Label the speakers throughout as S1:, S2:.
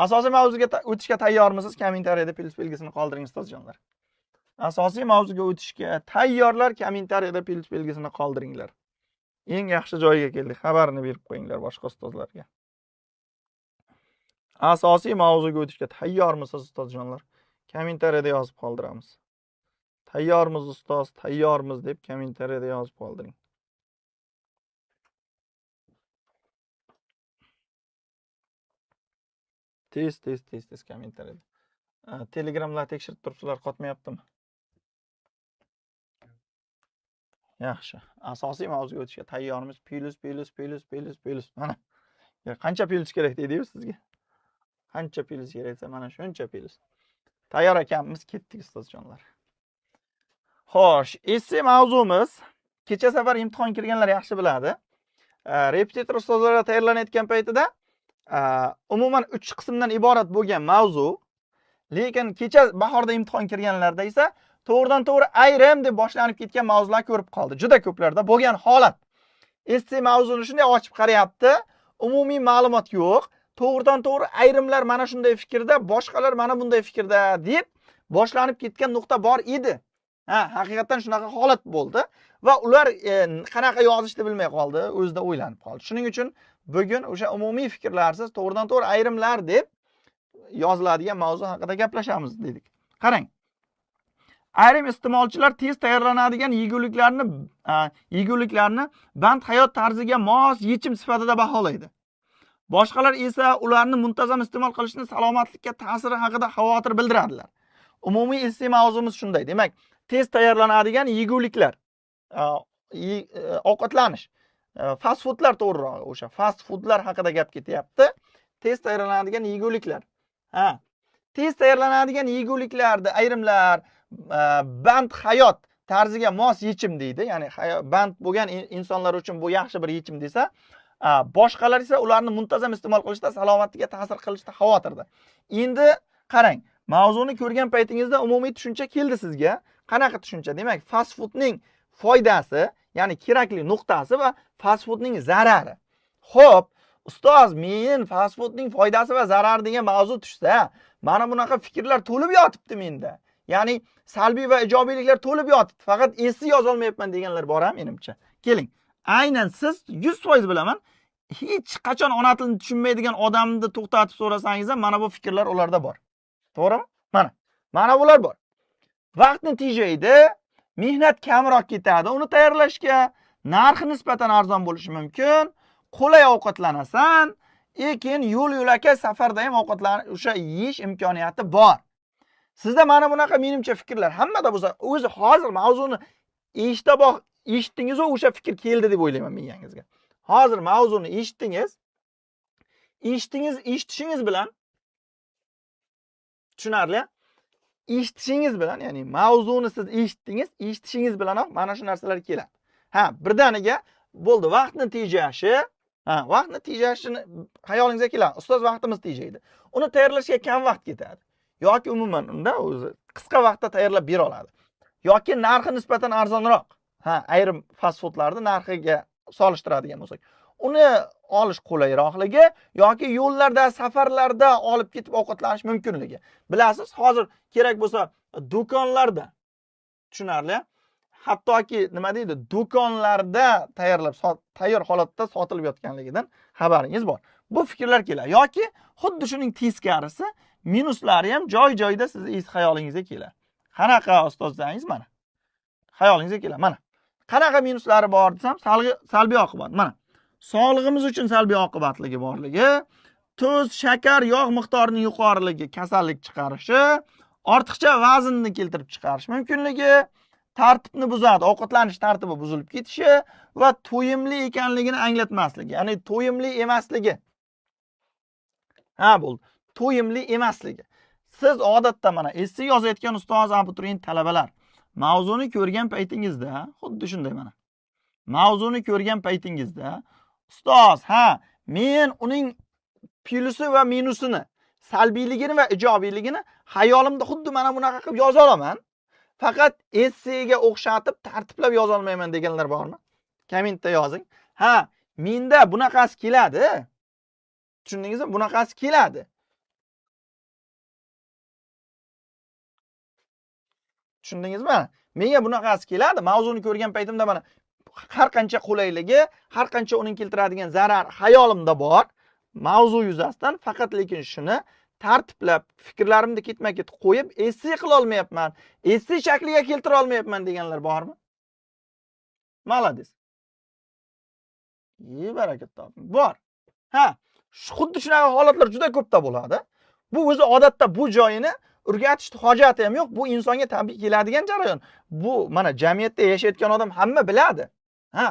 S1: Asosiy mavzuga o'tishga tayyormisiz? Kommentariyada plus belgisini qoldiring ustozjonlar. Asosiy mavzuga o'tishga tayyorlar, kommentariyada plus belgisini qoldiringlar. Eng yaxshi joyga keldik. Xabarini berib qo'yinglar boshqa ustozlarga. Asosiy mavzuga o'tishga tayyormisiz ustozjonlar? Kommentariyada yozib qoldiramiz. Tayyormiz ustoz, tayyormiz deb kommentariyada yozib qoldiring. Tez tez tez tez kommentariyada. Telegramlar tekshirib turibsizlar, qotmayaptimi? Yaxshi. Asosiy mavzuga o'tishga tayyormiz. Plus plus plus plus plus. Mana. Qancha plus kerak deydi-yu sizga? Qancha plus kerak desa, mana shuncha plus. Tayyor ekanmiz, ketdik ustozjonlar. Xo'sh, esse mavzumiz. Kecha safar imtihon kirganlar yaxshi biladi. Repetitor ustozlarga tayyorlanayotgan paytida umuman 3 qismdan iborat bo'lgan mavzu, lekin kecha bahorda imtihon kirganlarda esa to'g'ridan to'g'ri ayrim deb boshlanib ketgan mavzular ko'rib qoldi. Juda ko'plarda bo'lgan holat. Esse mavzuni shunday ochib qarayapti, umumiy ma'lumot yo'q. To'g'ridan to'g'ri ayrimlar mana shunday fikrda, boshqalar mana bunday fikrda deb boshlanib ketgan nuqta bor edi. Ha, haqiqatan shunaqa holat bo'ldi va ular qanaqa yozishni bilmay qoldi, o'zida o'ylanib qoldi. Shuning uchun bugun o'sha umumiy fikrlarsiz to'g'ridan to'g'ri ayrimlar deb yoziladigan mavzu haqida gaplashamiz dedik. Qarang. Ayrim iste'molchilar tez tayyorlanadigan yeguliklarni band hayot tarziga mos yechim sifatida baholaydi. Boshqalar esa ularni muntazam iste'mol qilishni salomatlikka ta'siri haqida xavotir bildiradilar. Umumiy esse mavzumiz shunday. Demak, tez tayyorlanadigan yeguliklar, ovqatlanish, fast foodlar, to'g'rirog'i o'sha fast foodlar haqida gap ketyapti. Tez tayyorlanadigan yeguliklar. Ha, tez tayyorlanadigan yeguliklarda ayrimlar band hayot tarziga mos yechim deydi. Ya'ni band bo'lgan insonlar uchun bu yaxshi bir yechim desa, boshqalar esa ularni muntazam iste'mol qilishda salomatlikka ta'sir qilishda xavotirda. Endi qarang, mavzuni ko'rgan paytingizda umumiy tushuncha keldi sizga. Qanaqa tushuncha? Demak, fast foodning foydasi, ya'ni kerakli nuqtasi va fast foodning zarari. Xo'p, ustoz, men fast foodning foydasi va zarari degan mavzu tushsa, mana bunaqa fikrlar to'lib yotibdi menda. Ya'ni salbiy va ijobiyliklar to'lib yotibdi. Faqat esse yozolmayapman deganlar bor ham menimcha. Keling. Aynan siz 100% bilaman, hech qachon ona tilini tushunmaydigan odamni to'xtatib so'rasangiz ham mana bu fikrlar ularda bor. To'g'rimi? Mana. Mana bular bor. Vaqtni tejaydi, mehnat kamroq ketadi uni tayyorlashga, narxi nisbatan arzon bo'lishi mumkin, qulay ovqatlanasan, lekin yo'l yo'lakay safarda ham ovqatlan o'sha yeyish imkoniyati bor. Sizda mana bunaqa menimcha fikrlar hammada bo'lsa, o'zi hozir mavzuni eshitdingiz u o'sha fikr keldi deb o'ylayman miyangizga. Hozir mavzuni eshitdingiz, eshitishingiz bilan tushunarli. Eshitishingiz bilan, ya'ni mavzuni siz eshitdingiz, eshitishingiz bilanoq mana shu narsalar keladi. Ha, birdaniga bo'ldi, vaqtni tejashi, ha, vaqtni tejashini xayolingizga keladi. Ustoz vaqtimiz tejaydi. Uni tayyorlashga kam vaqt ketadi. Yoki umuman unda o'zi qisqa vaqtda tayyorlab bera oladi. Yoki narxi nisbatan arzonroq. Ha, ayrim fast foodlarni narxiga solishtiradigan bo'lsak, uni olish qulayroqligi yoki yo'llarda, safarlarda olib ketib ovqatlanish mumkinligi. Bilasiz, hozir kerak bo'lsa do'konlarda, tushunarli, hattoki nima deydi, do'konlarda tayyorlab tayyor holatda sotilib yotganligidan xabaringiz bor. Bu fikrlar keladi yoki xuddi shuning teskarisi, minuslari ham joy-joyida sizni es xayolingizga keladi. Qanaqa ustoz desangiz mana. Xayolingizga keladi. Mana. Qanaqa minuslari bor desam, salbiy oqibat. Mana. Sog'lig'imiz uchun salbiy oqibatligi borligi, tuz, shakar, yog' miqdorining yuqoriligi kasallik chiqarishi, ortiqcha vaznni keltirib chiqarish mumkinligi, tartibni buzadi, ovqatlanish tartibi buzilib ketishi va to'yimli ekanligini anglatmasligi, ya'ni to'yimli emasligi. Ha, bo'ldi. To'yimli emasligi. Siz odatda mana esse yozayotgan ustoz, abituriyent talabalar, mavzuni ko'rgan paytingizda xuddi shunday mana. Mavzuni ko'rgan paytingizda ustoz, ha, men uning plusi va minusini, salbiyligini va ijobiyligini xayolimda xuddi mana bunaqa qilib yoza olaman. Faqat essega o'xshatib tartiblab yoza olmayman deganlar bormi? Kommentda yozing. Ha, menda bunaqasi keladi. Tushundingizmi? Bunaqasi keladi. Tushundingizmi? Menga bunaqasi keladi. Mavzuni ko'rgan paytimda mana har qancha qulayligi, har qancha uning keltiradigan zarar xayolimda bor. Mavzu yuzasidan faqat lekin shuni tartiblab, fikrlarimni ketma-ket qo'yib, esse qila olmayapman, esse shakliga keltira olmayapman deganlar bormi? Malades. Baraka toping. Bor. Ha, xuddi shunaqa holatlar juda ko'pda bo'ladi. Bu o'zi odatda bu joyini o'rgatishni hojati ham yo'q. Bu insonga tabiiy keladigan jarayon. Bu mana jamiyatda yashayotgan odam hamma biladi. Ha.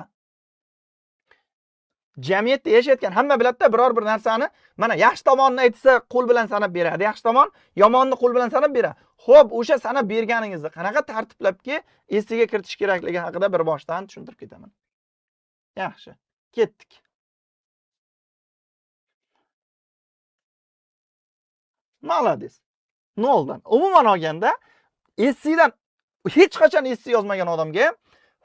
S1: Jamiyatda yashayotgan hamma biladida, biror bir narsani mana yaxshi tomonini aytsa qo'l bilan sanab beradi, yaxshi tomon, yomonni qo'l bilan sanab beradi. Xo'p, o'sha sanab berganingizni qanaqa tartiblabki esiga kiritish kerakligi haqida bir boshdan tushuntirib ketaman. Yaxshi, ketdik. Malades. Noldan. Umuman olganda essidan hech qachon essi yozmagan odamga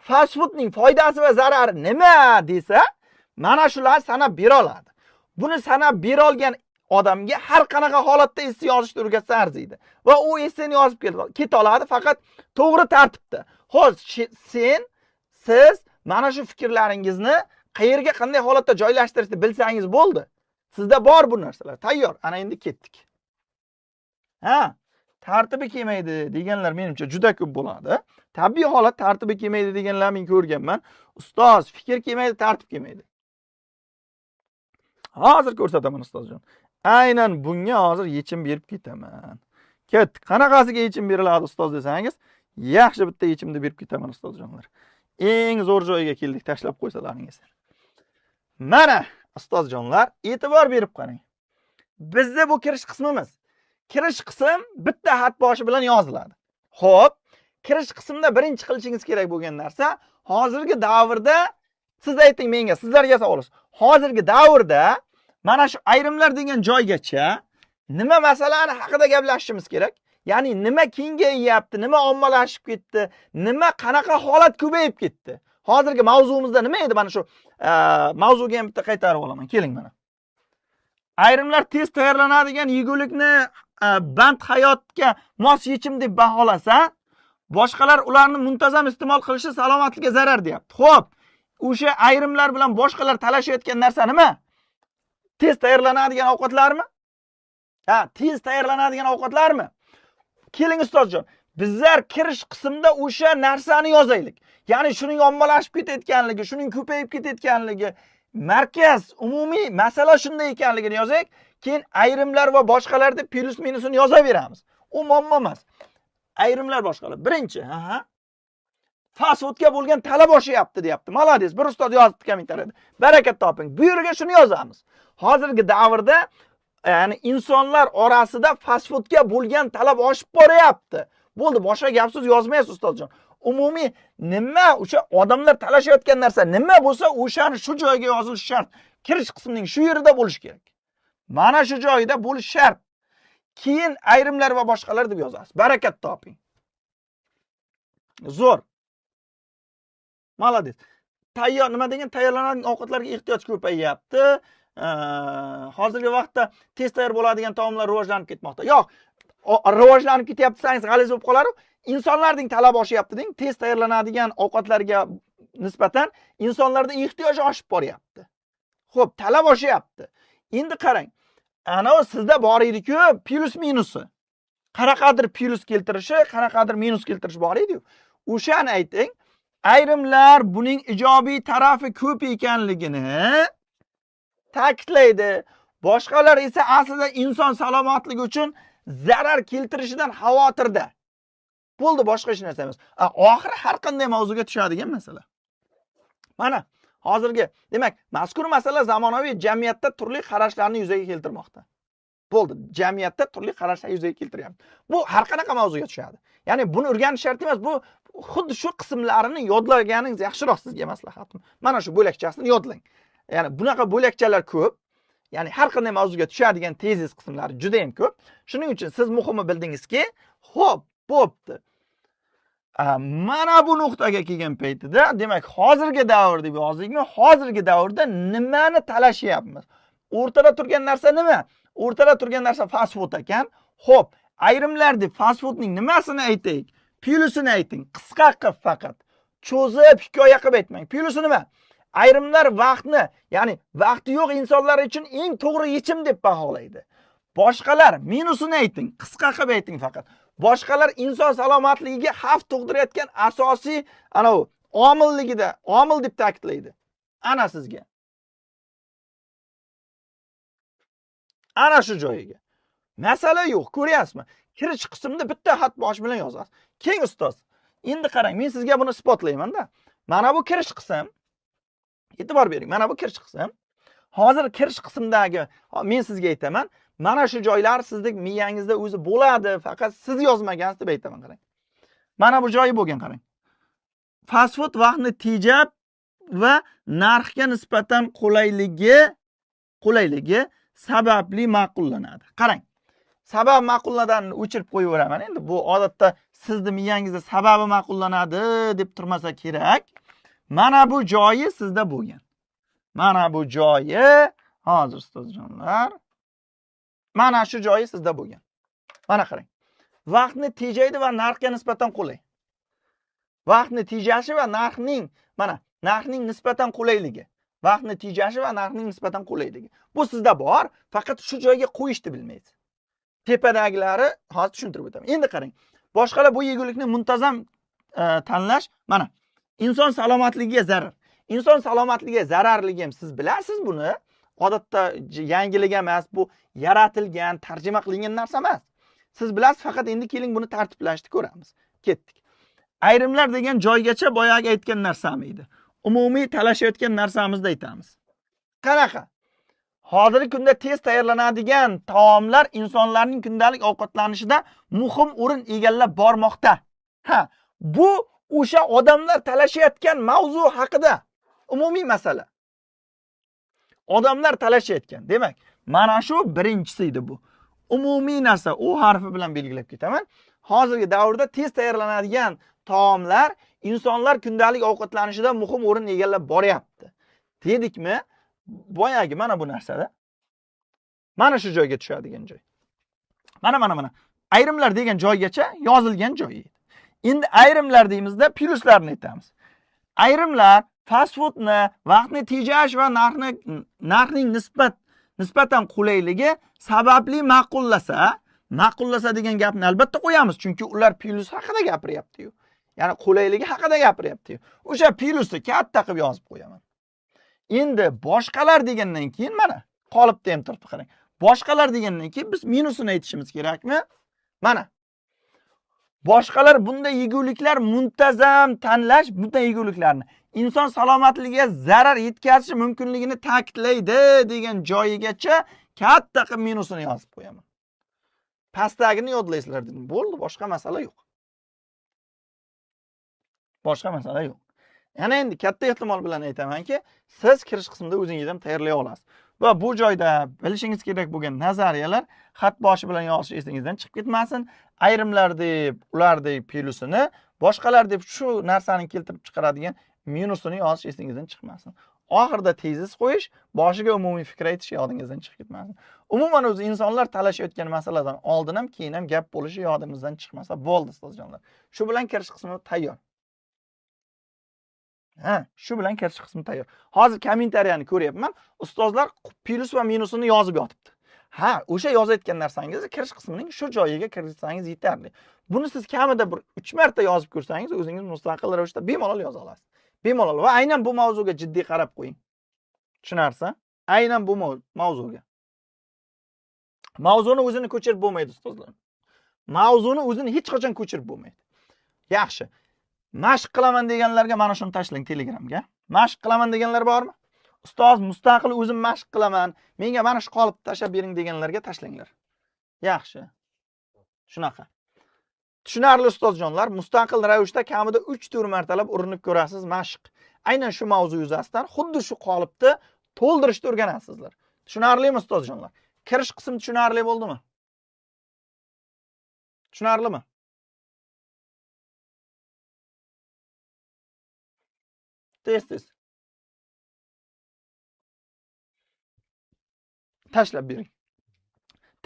S1: fast foodning foydasi va zarari nima desa, mana shular sanab bera oladi. Buni sanab bera olgan odamga har qanaqa holatda essi yozishni o'rgatsa arziydi. Va u essini yozib keta oladi, faqat to'g'ri tartibda. Xo'sh, siz mana shu fikrlaringizni qayerga qanday holatda joylashtirishni bilsangiz bo'ldi. Sizda bor bu narsalar, tayyor. Ana endi ketdik. Ha, tartibi kelmaydi deganlar menimcha juda ko'p bo'ladi. Tabiiy holat tartibi kelmaydi deganlar men ko'rganman. Ustoz, fikr kelmaydi, tartib kelmaydi. Hozir ko'rsataman ustozjon. Aynan bunga hozir yechim berib ketaman. Ketdik. Qanaqasiga yechim beriladi ustoz desangiz, yaxshi bitta yechimni berib ketaman ustozjonlar. Eng zo'r joyiga keldik, tashlab qo'ysalaringiz. Mana ustozjonlar, e'tibor berib qarang. Bizda bu kirish qismimiz. Kirish qism bitta xat boshi bilan yoziladi. Xo'p, kirish qismida birinchi qilishingiz kerak bo'lgan narsa, hozirgi davrda siz ayting menga, sizlarga savol. Hozirgi davrda mana shu ayrimlar degan joygacha nima masalani haqida gaplashishimiz kerak? Ya'ni nima kengayyapti, nima ommalashib ketdi, nima qanaqa holat ko'payib ketdi? Hozirgi mavzumizda nima edi? Mana shu mavzuga ham bitta qaytarib olaman. Keling mana. Ayrimlar tez tayyorlanadigan yegulikni band hayotga mos yechim deb baholasa, boshqalar ularni muntazam iste'mol qilishi salomatlikka zarar deyapti. Xo'p, o'sha ayrimlar bilan boshqalar talashayotgan narsa nima? Tez tayyorlanadigan ovqatlarmi? Ha, tez tayyorlanadigan ovqatlarmi? Keling ustozjon, bizlar kirish qismida o'sha narsani yozaylik. Ya'ni shuning ommalashib ketayotganligi, shuning ko'payib ketayotganligi, markaz umumiy masala shunday ekanligini yozaylik. Keyin ayrimlar va boshqalar deb plus minusini yozaveramiz. U muammo emas. Ayrimlar boshqalar. Birinchi, fast foodga bo'lgan talab oshyapti deyapti. Malades, bir ustoz yozibdi kommentariyada. Barakat toping. Bu yerga shuni yozamiz. Hozirgi davrda, ya'ni insonlar orasida fast foodga bo'lgan talab oshib boryapti. Bo'ldi, boshqa gap so'z yozmaysiz ustozjon. Umumiy nima o'sha odamlar talashayotgan narsa nima bo'lsa, o'shani shu joyga yozilishi shart. Kirish qismining shu yerida bo'lishi kerak. Mana shu joyida bo'lishi shart. Keyin ayrimlar va boshqalar deb yozasiz. Barakat toping. Zo'r. Malades. Tayyor nima degan tayyorlanadigan ovqatlarga ehtiyoj ko'payyapti. Hozirgi vaqtda tez tayyor bo'ladigan taomlar rivojlanib ketmoqda. Yo'q, rivojlanib ketyapti desangiz g'aliz bo'lib qolar. Insonlarning talabi oshyapti deng, tez tayyorlanadigan ovqatlarga nisbatan insonlarda ehtiyoj oshib boryapti. Xo'p, talab oshyapti. Endi qarang, ana sizda bor edi-ku plus minusi. Qanaqadir plus keltirishi, qanaqadir minus keltirishi bor edi-ku. O'shani ayting. Ayrimlar buning ijobiy tarafi ko'p ekanligini ta'kidlaydi. Boshqalar esa aslida inson salomatligi uchun zarar keltirishidan xavotirda. Bo'ldi, boshqa hech narsa emas. Oxiri har qanday mavzuga tushadigan masala. Mana hozirgi, demak, mazkur masala zamonaviy jamiyatda turli qarashlarni yuzaga keltirmoqda. Bo'ldi, jamiyatda turli qarashlar yuzaga keltiryapti. Bu har qanaqa mavzuga tushadi. Ya'ni buni o'rganish shart emas, bu xuddi shu qismlarini yodlaganingiz yaxshiroq sizga maslahatim. Mana shu bo'lakchasini yodlang. Ya'ni bunaqa bo'lakchalar ko'p. Ya'ni har qanday mavzuga tushadigan tezis qismlari juda ham ko'p. Shuning uchun siz muhimi bildingizki, xo'p, bo'pti. Mana bu nuqtaga kelgan paytida, demak, hozirgi davr deb yozdikmi? Hozirgi davrda nimani talashyapmiz? O'rtada turgan narsa nima? O'rtada turgan narsa fast food ekan. Xo'p, ayrimlar deb fast foodning nimasini aytaylik? Plyusini ayting, qisqa qilib faqat. Cho'zib hikoya qilib aytmang. Plyusi nima? Ayrimlar vaqtni, ya'ni vaqti yo'q insonlar uchun eng to'g'ri yechim deb baholaydi. Boshqalar minusini ayting, qisqa qilib ayting faqat. Boshqalar inson salomatligiga xavf tug'dirayotgan asosiy anavi omilligida, omil deb ta'kidlaydi. Ana sizga. Ana shu joyiga. Masala yo'q, ko'ryapsizmi? Kirish qismida bitta xat bosh bilan yozasiz. Keyin ustoz, endi qarang, men sizga buni isbotlayman-da. Mana bu kirish qism. E'tibor bering, mana bu kirish qism. Hozir kirish qismdagi men sizga aytaman, mana shu joylar sizning miyangizda o'zi bo'ladi, faqat siz yozmagansiz deb aytaman, qarang. Mana bu joyi bo'lgan, qarang. Fast food vaqtni tejab va narxga nisbatan qulayligi sababli ma'qullanadi. Qarang. Sabab ma'qullanadini o'chirib qo'yaveraman. Endi bu odatda sizni miyangizda sababi ma'qullanadi deb turmasa kerak. Mana bu joyi sizda bo'lgan. Mana bu joyi hozir ustozjonlar. Mana shu joyi sizda bo'lgan. Mana qarang. Vaqtni tejaydi va narxga nisbatan qulay. Vaqtni tejashi va narxning, mana narxning nisbatan qulayligi. Vaqtni tejashi va narxning nisbatan qulayligi. Bu sizda bor, faqat shu joyga qo'yishni bilmaysiz. Tepadagilari hozir tushuntirib o'taman. Endi qarang. Boshqalar bu yegulikni muntazam tanlash, mana inson salomatligiga zarar. Inson salomatligiga zararligi ham siz bilasiz buni. Odatda yangilik emas, bu yaratilgan, tarjima qilingan narsa emas. Siz bilasiz, faqat endi keling buni tartiblashni ko'ramiz. Ketdik. Ayrimlar degan joygacha boyagi aytgan narsam edi. Umumiy talashayotgan narsamizni aytamiz. Qanaqa? Hozirgi kunda tez tayyorlanadigan taomlar insonlarning kundalik ovqatlanishida muhim o'rin egallab bormoqda. Ha, bu o'sha odamlar talashayotgan mavzu haqida umumiy masala. Odamlar talashayotgan. Demak, mana shu birinchisi edi bu. Umumiy narsa, U harfi bilan belgilab ketaman. Hozirgi davrda tez tayyorlanadigan taomlar insonlar kundalik ovqatlanishida muhim o'rin egallab boryapti. Dedikmi? Boyagi mana bu narsada. Mana shu joyga tushadigan joy. Mana. Ayrimlar degan joygacha yozilgan joy edi. Endi ayrimlar deymizda plyuslarni aytamiz. Ayrimlar fast foodni vaqtni tejash va narxning nisbatan qulayligi sababli ma'qullasa degan gapni albatta qo'yamiz, chunki ular plyus haqida gapiryapti-yu. Ya'ni qulayligi haqida gapiryapti-yu. O'sha plyusni katta qilib yozib qo'yaman. Endi boshqalar degandan keyin mana qolipda ham turibdi, qarang. Boshqalar degandan keyin biz minusini aytishimiz kerakmi? Mana. Boshqalar bunday yeguliklar muntazam tanlash, bunday yeguliklarni inson salomatligiga zarar yetkazishi mumkinligini ta'kidlaydi degan joyigacha katta qilib minusini yozib qo'yaman. Pastdagini yodlaysizlar dedim. Bo'ldi, boshqa masala yo'q. Boshqa masala yo'q. Yana endi katta ehtimol bilan aytamanki, siz kirish qismida o'zingiz ham tayyorlay olasiz. Va bu joyda bilishingiz kerak bo'lgan nazariyalar xat boshi bilan yozish esingizdan chiqib ketmasin. Ayrimlar deb, ular deb plyusini, boshqalar deb shu narsani keltirib chiqaradigan minusini yozish esingizdan chiqmasin. Oxirida tezis qo'yish, boshiga umumiy fikr aytish yodingizdan chiqib ketmasin. Umuman o'zi insonlar talashayotgan masaladan oldin ham keyin ham gap bo'lishi yodimizdan chiqmasa bo'ldi, ustozjonlar. Shu bilan kirish qismi tayyor. Ha, shu bilan kirish qismi tayyor. Hozir kommentariyani ko'ryapman. Ustozlar plyus va minusini yozib yotibdi. Ha, o'sha yozayotgan narsangizni kirish qismining shu joyiga kiritsangiz yetarli. Buni siz kamida bir 3 marta yozib ko'rsangiz, o'zingiz mustaqil ravishda bemalol yoza olasiz. Bemalol va aynan bu mavzuga jiddiy qarab qo'ying. Tushunarsa, aynan bu mavzuga. Mavzuni o'zini ko'chirib bo'lmaydi, ustozlar. Mavzuni o'zini hech qachon ko'chirib bo'lmaydi. Yaxshi. Mashq qilaman deganlarga mana shuni tashlang Telegramga. Mashq qilaman deganlar bormi? Ustoz, mustaqil o'zim mashq qilaman, menga mana shu qolipni tashlab bering deganlarga tashlanglar. Yaxshi. Shunaqa. Tushunarli ustozjonlar, mustaqil ravishda kamida 3-4 martalab urinib ko'rasiz mashq. Aynan shu mavzu yuzasidan xuddi shu qolipni to'ldirishni o'rganasizlar. Tushunarlimi ustozjonlar? Kirish qismi tushunarli bo'ldimi? Tushunarlimi? Tez-tez. Tashlab bering.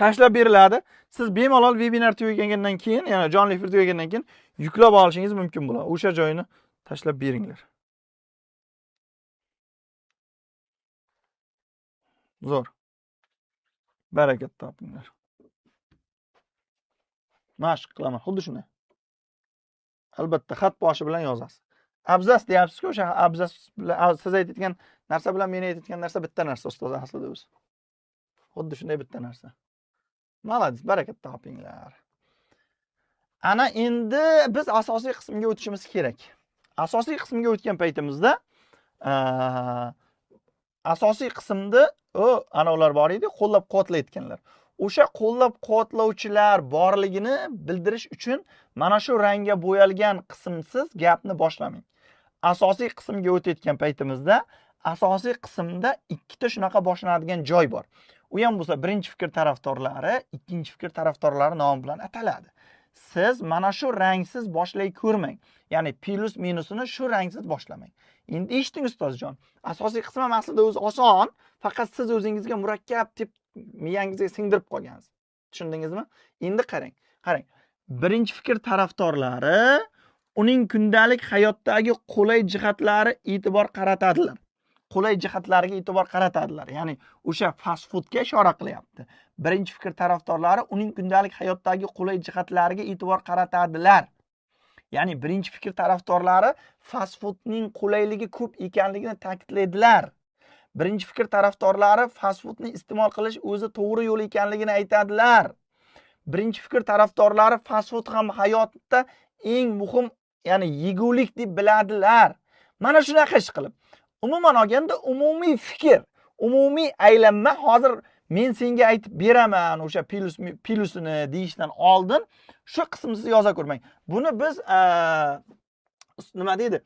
S1: Tashlab beriladi. Siz bemalol webinar tugagandan keyin, ya'ni jonli efir tugagandan keyin yuklab olishingiz mumkin bo'ladi. O'sha joyini tashlab beringlar. Zo'r. Barakat topinglar. Mashq qilaman, xuddi shunday. Albatta xat boshi bilan yozasiz. Abzas deyapsiz-ku, o'sha abzas bilan siz aytayotgan narsa bilan men aytayotgan narsa bitta narsa ustoz aslida o'zi. Xuddi shunday bitta narsa. Молодец, barakat topinglar. Ana endi biz asosiy qismga o'tishimiz kerak. Asosiy qismga o'tgan paytimizda asosiy qismda ana ular bor edi, qo'llab-quvvatlayotganlar. O'sha qo'llab-quvvatlovchilar borligini bildirish uchun mana shu rangga bo'yalgan qismsiz gapni boshlamang. Asosiy qismga o'tayotgan paytimizda asosiy qismda ikkita shunaqa boshlanadigan joy bor. U ham bo'lsa birinchi fikr tarafdorlari, ikkinchi fikr tarafdorlari nomi bilan ataladi. Siz mana shu rangsiz boshlay ko'rmang. Ya'ni plus minusini shu rangsiz boshlamang. Endi eshiting ustozjon. Asosiy qism ham aslida o'zi oson, faqat siz o'zingizga murakkab deb miyangizga singdirib qolgansiz. Tushundingizmi? Endi qarang, qarang. Birinchi fikr tarafdorlari uning kundalik hayotdagi qulay jihatlari e'tibor qaratadilar. Qulay jihatlariga e'tibor qaratadilar. Ya'ni o'sha fast foodga ishora qilyapti. Birinchi fikr tarafdorlari uning kundalik hayotdagi qulay jihatlariga e'tibor qaratadilar. Ya'ni birinchi fikr tarafdorlari fast foodning qulayligi ko'p ekanligini ta'kidlaydilar. Birinchi fikr tarafdorlari fast foodni iste'mol qilish o'zi to'g'ri yo'l ekanligini aytadilar. Birinchi fikr tarafdorlari fast food ham hayotda eng muhim, ya'ni yegulik deb biladilar. Mana shunaqa ish qilib, umuman olganda umumiy fikr, umumiy aylanma hozir men senga aytib beraman o'sha plusini deyishdan oldin shu qismni siz yoza ko'rmang. Buni biz nima deydi?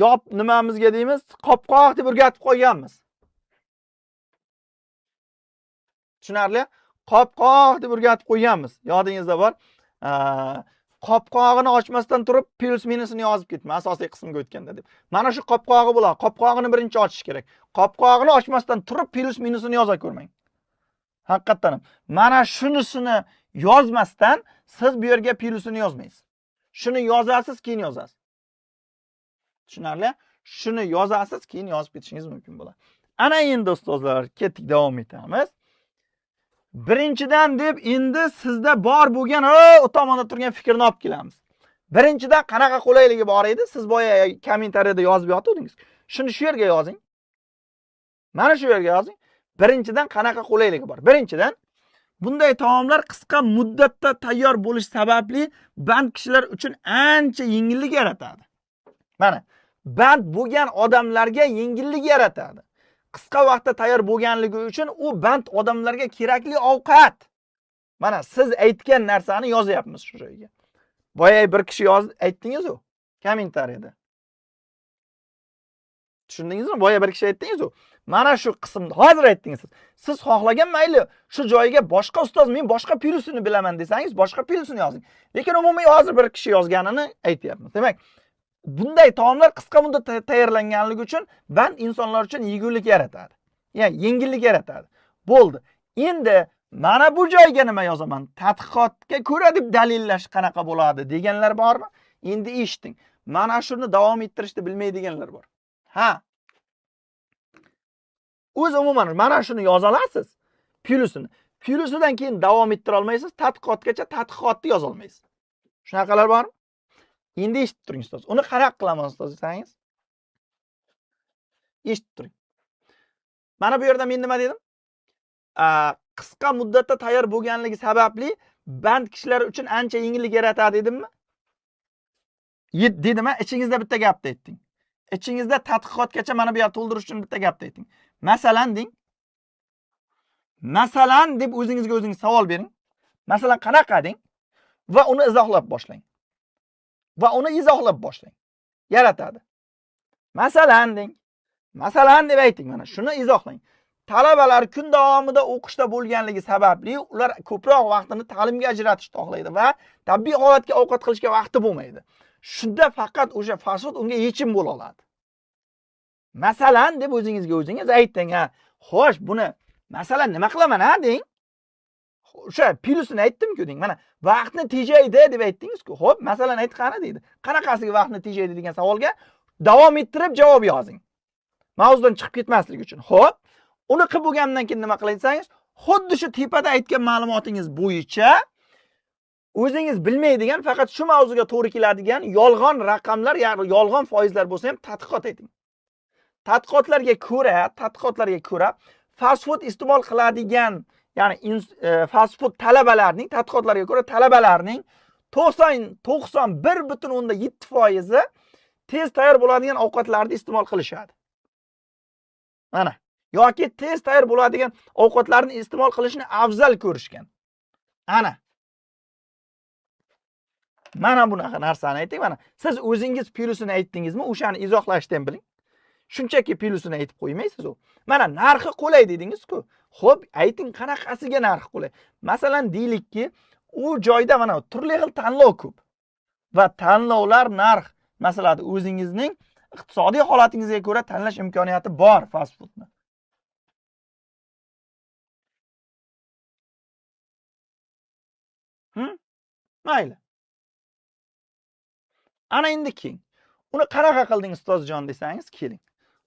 S1: Yop nimamizga deymiz? Qopqoq deb o'rgatib qo'yganmiz. Tushunarli? Qopqoq deb o'rgatib qo'yganmiz. Yodingizda bor. Qopqog'ini ochmasdan turib plus minusini yozib ketma asosiy qismga o'tganda deb. Mana shu qopqog'i bo'ladi. Qopqog'ini birinchi ochish kerak. Qopqog'ini ochmasdan turib plus minusini yoza ko'rmang. Haqiqatan ham mana shunisini yozmasdan siz bu yerga plusini yozmaysiz. Shuni yozasiz, keyin yozasiz. Tushunarli? Shuni yozasiz, keyin yozib ketishingiz mumkin bo'ladi. Ana endi ustozlar, ketdik, davom etamiz. Birinchidan deb endi sizda bor bo'lgan o tomonda turgan fikrni olib kelamiz. Birinchidan qanaqa qulayligi bor edi? Siz boya kommentariyada yozib yotdingiz. Shuni shu yerga yozing. Mana shu yerga yozing. Birinchidan qanaqa qulayligi bor? Birinchidan bunday taomlar qisqa muddatda tayyor bo'lish sababli band kishilar uchun ancha yengillik yaratadi. Mana band bo'lgan odamlarga yengillik yaratadi. Qisqa vaqtda tayyor bo'lganligi uchun u band odamlarga kerakli ovqat. Mana siz aytgan narsani yozyapmiz shu joyga. Boya bir kishi yozdi, aytdingiz-u kommentariyada. Tushundingizmi? Boya bir kishi aytdingiz-u. Mana shu qismni hozir aytdingiz siz. Siz xohlagan mayli shu joyga boshqa ustoz men boshqa plusini bilaman desangiz, boshqa plusini yozing. Lekin umumiy hozir bir kishi yozganini aytyapmiz. Demak, bunday taomlar qisqa muddatda tayyorlanganligi uchun band insonlar uchun yegulik yaratadi. Ya'ni yengillik yaratadi. Bo'ldi. Endi mana bu joyga nima yozaman? Tadqiqotga ko'ra deb dalillash qanaqa bo'ladi deganlar bormi? Endi eshiting. Mana shuni davom ettirishni bilmaydiganlar bor. Ha. O'z umuman mana shuni yoza olasiz. Plusini. Plusidan keyin davom ettira olmaysiz, tadqiqotgacha tadqiqotni yoza olmaysiz. Shunaqalar bormi? Endi eshitib turing ustoz. Uni qanaqa qilaman ustoz desangiz? Eshitib turing. Mana bu yerda men nima dedim? Qisqa muddatda tayyor bo'lganligi sababli band kishilar uchun ancha yengillik yaratadi dedimmi? Dedim-a, ichingizda bitta gapni aytding. Ichingizda tadqiqotgacha mana bu yerni to'ldirish uchun bitta gapni ayting. Masalan deng. Masalan deb o'zingizga o'zingiz savol bering. Masalan qanaqa deng va uni izohlab boshlang. Va uni izohlab boshlang. Yaratadi. Masalan deng. Masalan deb ayting mana shuni izohlang. Talabalar kun davomida o'qishda bo'lganligi sababli ular ko'proq vaqtini ta'limga ajratishni xohlaydi va tabiiy holatga ovqat qilishga vaqti bo'lmaydi. Shunda faqat o'sha fast food unga yechim bo'la oladi. Masalan deb o'zingizga o'zingiz ayting, ha, xo'sh, buni masalan nima qilaman ha deng. O'sha plyusini aytdim-ku deng. Mana vaqtni tejaydi deb aytdingiz-ku. Xo'p, masalan ayt qani deydi. Qanaqasiga vaqtni tejaydi degan savolga davom ettirib javob yozing. Mavzudan chiqib ketmaslik uchun. Xo'p, uni qilib bo'lgandan keyin nima qilaysangiz, xuddi shu tepada aytgan ma'lumotingiz bo'yicha o'zingiz bilmaydigan, faqat shu mavzuga to'g'ri keladigan yolg'on raqamlar, ya'ni yolg'on foizlar bo'lsa ham tadqiqot ayting. Tadqiqotlarga ko'ra fast food iste'mol qiladigan, ya'ni fast food talabalarning tadqiqotlarga ko'ra talabalarning 91.7% tez tayyor bo'ladigan ovqatlarni iste'mol qilishadi. Mana, yoki tez tayyor bo'ladigan ovqatlarni iste'mol qilishni afzal ko'rishgan. Ana. Mana bunaqa narsani ayting, mana siz o'zingiz plyusini aytdingizmi, o'shani izohlashni ham biling. Shunchaki plyusini aytib qo'ymaysiz u. Mana narxi qulay dedingiz-ku. Xo'p, ayting qanaqasiga narxi qulay. Masalan, deylikki, u joyda mana turli xil tanlov ko'p. Va tanlovlar narx, masalan, o'zingizning iqtisodiy holatingizga ko'ra tanlash imkoniyati bor fast foodni. Mayli. Ana endi keyin. Uni qanaqa qilding ustozjon desangiz, keling.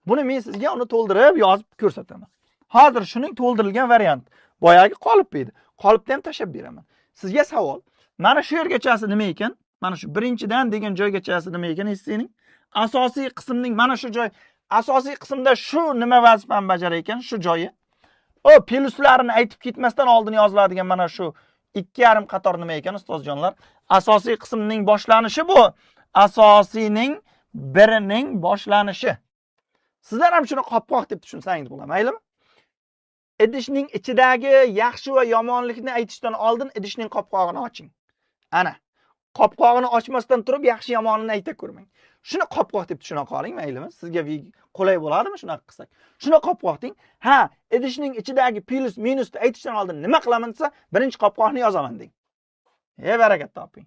S1: Buni men sizga uni to'ldirib yozib ko'rsataman. Hozir shuning to'ldirilgan variant. Boyagi qolip edi. Qolipni ham tashlab beraman. Sizga savol. Mana shu yergachasi nima ekan? Mana shu birinchidan degan joygachasi nima ekan essening? Asosiy qismning mana shu joy, asosiy qismda shu nima vazifani bajarar ekan, shu joyi. O plyuslarini aytib ketmasdan oldin yoziladigan mana shu 2,5 qator nima ekan ustozjonlar? Asosiy qismning boshlanishi bu. Asosiyning birining boshlanishi. Sizlar ham shuni qopqoq deb tushunsangiz bo'ladi, maylimi? Idishning ichidagi yaxshi va yomonlikni aytishdan oldin idishning qopqog'ini oching. Ana, qopqog'ini ochmasdan turib yaxshi yomonini ayta ko'rmang. Shuni qopqoq deb tushuna qoling, maylimi? Sizga qulay bo'ladimi shunaqa qilsak? Shuni qopqoq deng. Ha, idishning ichidagi plyus minusni aytishdan oldin nima qilaman desa, birinchi qopqoqni yozaman deng. Ey barakat toping.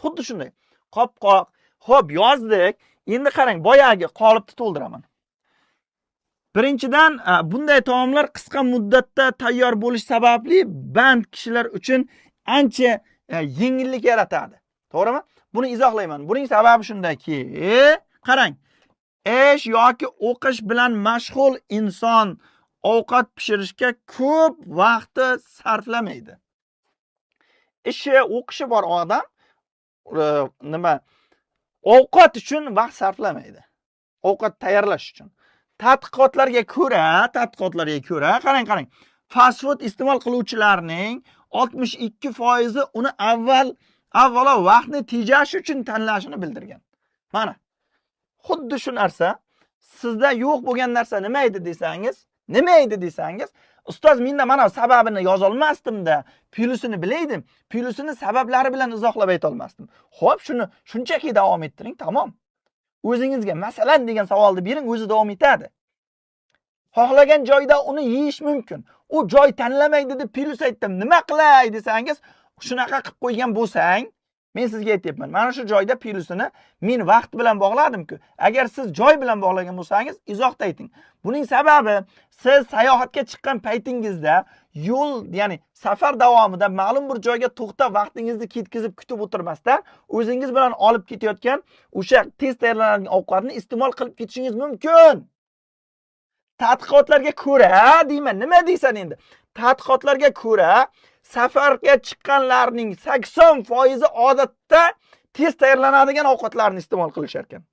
S1: Xuddi shunday. Qopqoq. Xo'p, yozdik. Endi qarang, boyagi qolipni to'ldiraman. Birinchidan, bunday taomlar qisqa muddatda tayyor bo'lish sababli band kishilar uchun ancha yengillik yaratadi. To'g'rimi? Buni izohlayman. Buning sababi shundaki, qarang, ish yoki o'qish bilan mashg'ul inson ovqat pishirishga ko'p vaqti sarflamaydi. Ishi, o'qishi bor odam nima ovqat uchun vaqt sarflamaydi. Ovqat tayyorlash uchun. Tadqiqotlarga ko'ra, qarang, fast food iste'mol qiluvchilarning 62% uni avvalo vaqtni tejash uchun tanlashini bildirgan. Mana xuddi shu narsa sizda yo'q bo'lgan narsa nima edi desangiz, ustoz menda mana sababini yoza olmasdim-da, plyusini bilaydim, plyusini sabablari bilan izohlab ayta olmasdim. Xo'p, shuni shunchaki davom ettiring, tamom. O'zingizga masalan degan savolni bering, o'zi davom etadi. Xohlagan joyda uni yeyish mumkin. U joy tanlamaydi deb plyus aytdim. Nima qilay desangiz, shunaqa qilib qo'ygan bo'lsang, men sizga aytyapman. Mana shu joyda plyusini men vaqt bilan bog'ladim-ku. Agar siz joy bilan bog'lagan bo'lsangiz, izohda ayting. Buning sababi siz sayohatga chiqqan paytingizda yo'l, ya'ni safar davomida ma'lum bir joyga to'xtab vaqtingizni ketkizib kutib o'tirmasdan o'zingiz bilan olib ketayotgan o'sha tez tayyorlanadigan ovqatni iste'mol qilib ketishingiz mumkin. Tadqiqotlarga ko'ra, deyman, nima deysan endi? Tadqiqotlarga ko'ra safarga chiqqanlarning 80% odatda tez tayyorlanadigan ovqatlarni iste'mol qilishar ekan.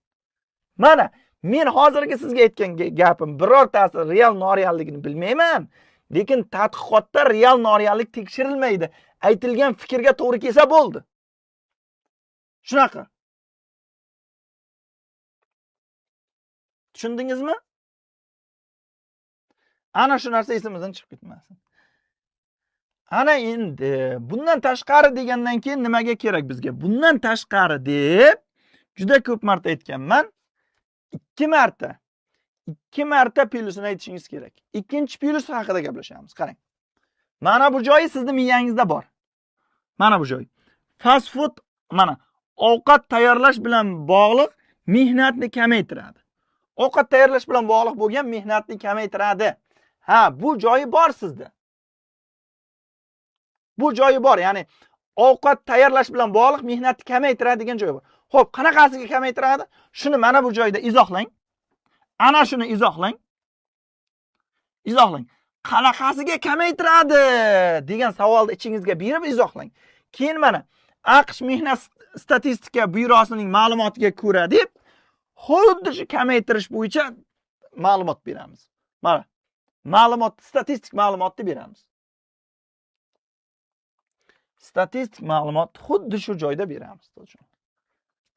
S1: Mana men hozirgi sizga aytgan gapim birortasi real norealligini bilmayman, lekin tadqiqotda real noreallik tekshirilmaydi. Aytilgan fikrga to'g'ri kelsa bo'ldi. Shunaqa. Tushundingizmi? Ana shu narsa esimizdan chiqib ketmasin. Ana endi bundan tashqari degandan keyin nimaga kerak bizga? Bundan tashqari deb juda ko'p marta aytganman. 2 marta. 2 marta plyusini aytishingiz kerak. Ikkinchi plyus haqida gaplashamiz. Qarang. Mana bu joyi sizni miyangizda bor. Mana bu joy. Fast food mana ovqat tayyorlash bilan bog'liq mehnatni kamaytiradi. Ovqat tayyorlash bilan bog'liq bo'lgan mehnatni kamaytiradi. Ha, bu joyi bor sizda. Bu joyi bor, ya'ni ovqat tayyorlash bilan bog'liq mehnatni kamaytiradi degan joyi bor. Xo'p, qanaqasiga kamaytiradi? Shuni mana bu joyda izohlang. Ana shuni izohlang. Izohlang. Qanaqasiga kamaytiradi degan savolni ichingizga berib izohlang. Keyin mana AQSh mehnat statistika byurosining ma'lumotiga ko'ra deb xuddi shu kamaytirish bo'yicha ma'lumot beramiz. Mana ma'lumot, statistik ma'lumotni beramiz. Statistik ma'lumot xuddi shu joyda beramiz.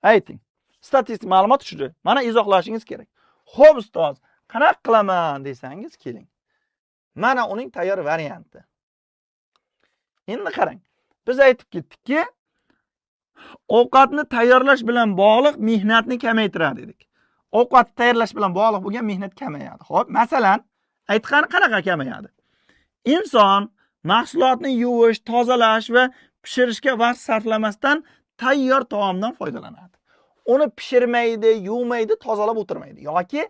S1: Ayting. Statistik ma'lumot shu joy. Mana izohlashingiz kerak. Xo'p ustoz, qanaqa qilaman desangiz keling. Mana uning tayyor varianti. Endi qarang. Biz aytib ketdikki, ovqatni tayyorlash bilan bog'liq mehnatni kamaytiradi dedik. Ovqatni tayyorlash bilan bog'liq bo'lgan mehnat kamayadi. Xo'p, masalan, aytgan qanaqa kamayadi? Inson mahsulotni yuvish, tozalash va pishirishga vaqt sarflamasdan tayyor taomdan foydalanadi. Uni pishirmaydi, yuvmaydi, tozalab o'tirmaydi yoki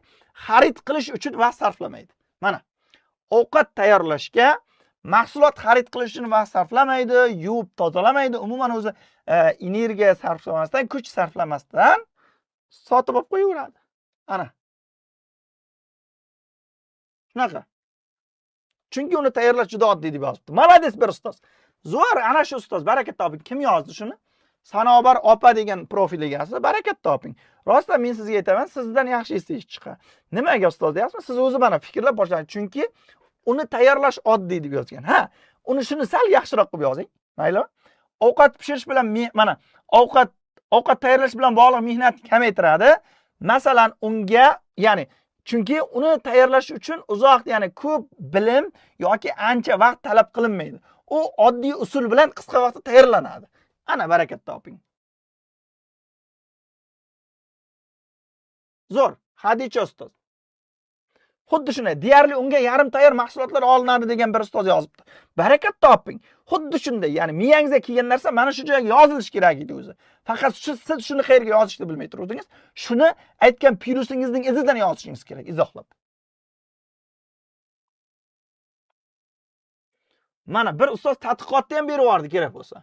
S1: xarid qilish uchun vaqt sarflamaydi. Mana ovqat tayyorlashga mahsulot xarid qilish uchun vaqt sarflamaydi, yuvib tozalamaydi, umuman o'zi energiya sarflamasdan, kuch sarflamasdan sotib olib qo'yaveradi. Ana. Shunaqa. Chunki uni tayyorlash juda oddiy deb yozibdi. Молодец bir ustoz. Zo'r, ana shu ustoz, baraka toping. Kim yozdi shuni? Sanobar opa degan profil egasi, barakat toping. Rostdan men sizga aytaman, sizdan yaxshi ish chiqadi. Nimaga ustoz deyapsiz? Siz o'zi mana fikrlab boshlang. Chunki uni tayyorlash oddiy deb yozgan. Ha, uni shuni sal yaxshiroq qilib yozing. Mayli? Ovqat pishirish bilan mana ovqat tayyorlash bilan bog'liq mehnatni kamaytiradi. Masalan, unga, ya'ni chunki uni tayyorlash uchun uzoq, ya'ni ko'p bilim yoki ancha vaqt talab qilinmaydi. U oddiy usul bilan qisqa vaqtda tayyorlanadi. Ana barakat toping. Zo'r, Hadicha ustoz. Xuddi shunday, deyarli unga yarim tayyor mahsulotlar olinadi degan bir ustoz yozibdi. Barakat toping. Xuddi shunday, ya'ni miyangizga kelgan narsa mana shu joyga yozilishi kerak edi o'zi. Faqat siz shuni qayerga yozishni bilmay turdingiz. Shuni aytgan plyusingizning izidan yozishingiz kerak, izohlab. Mana bir ustoz tadqiqotni ham berib yubordi kerak bo'lsa.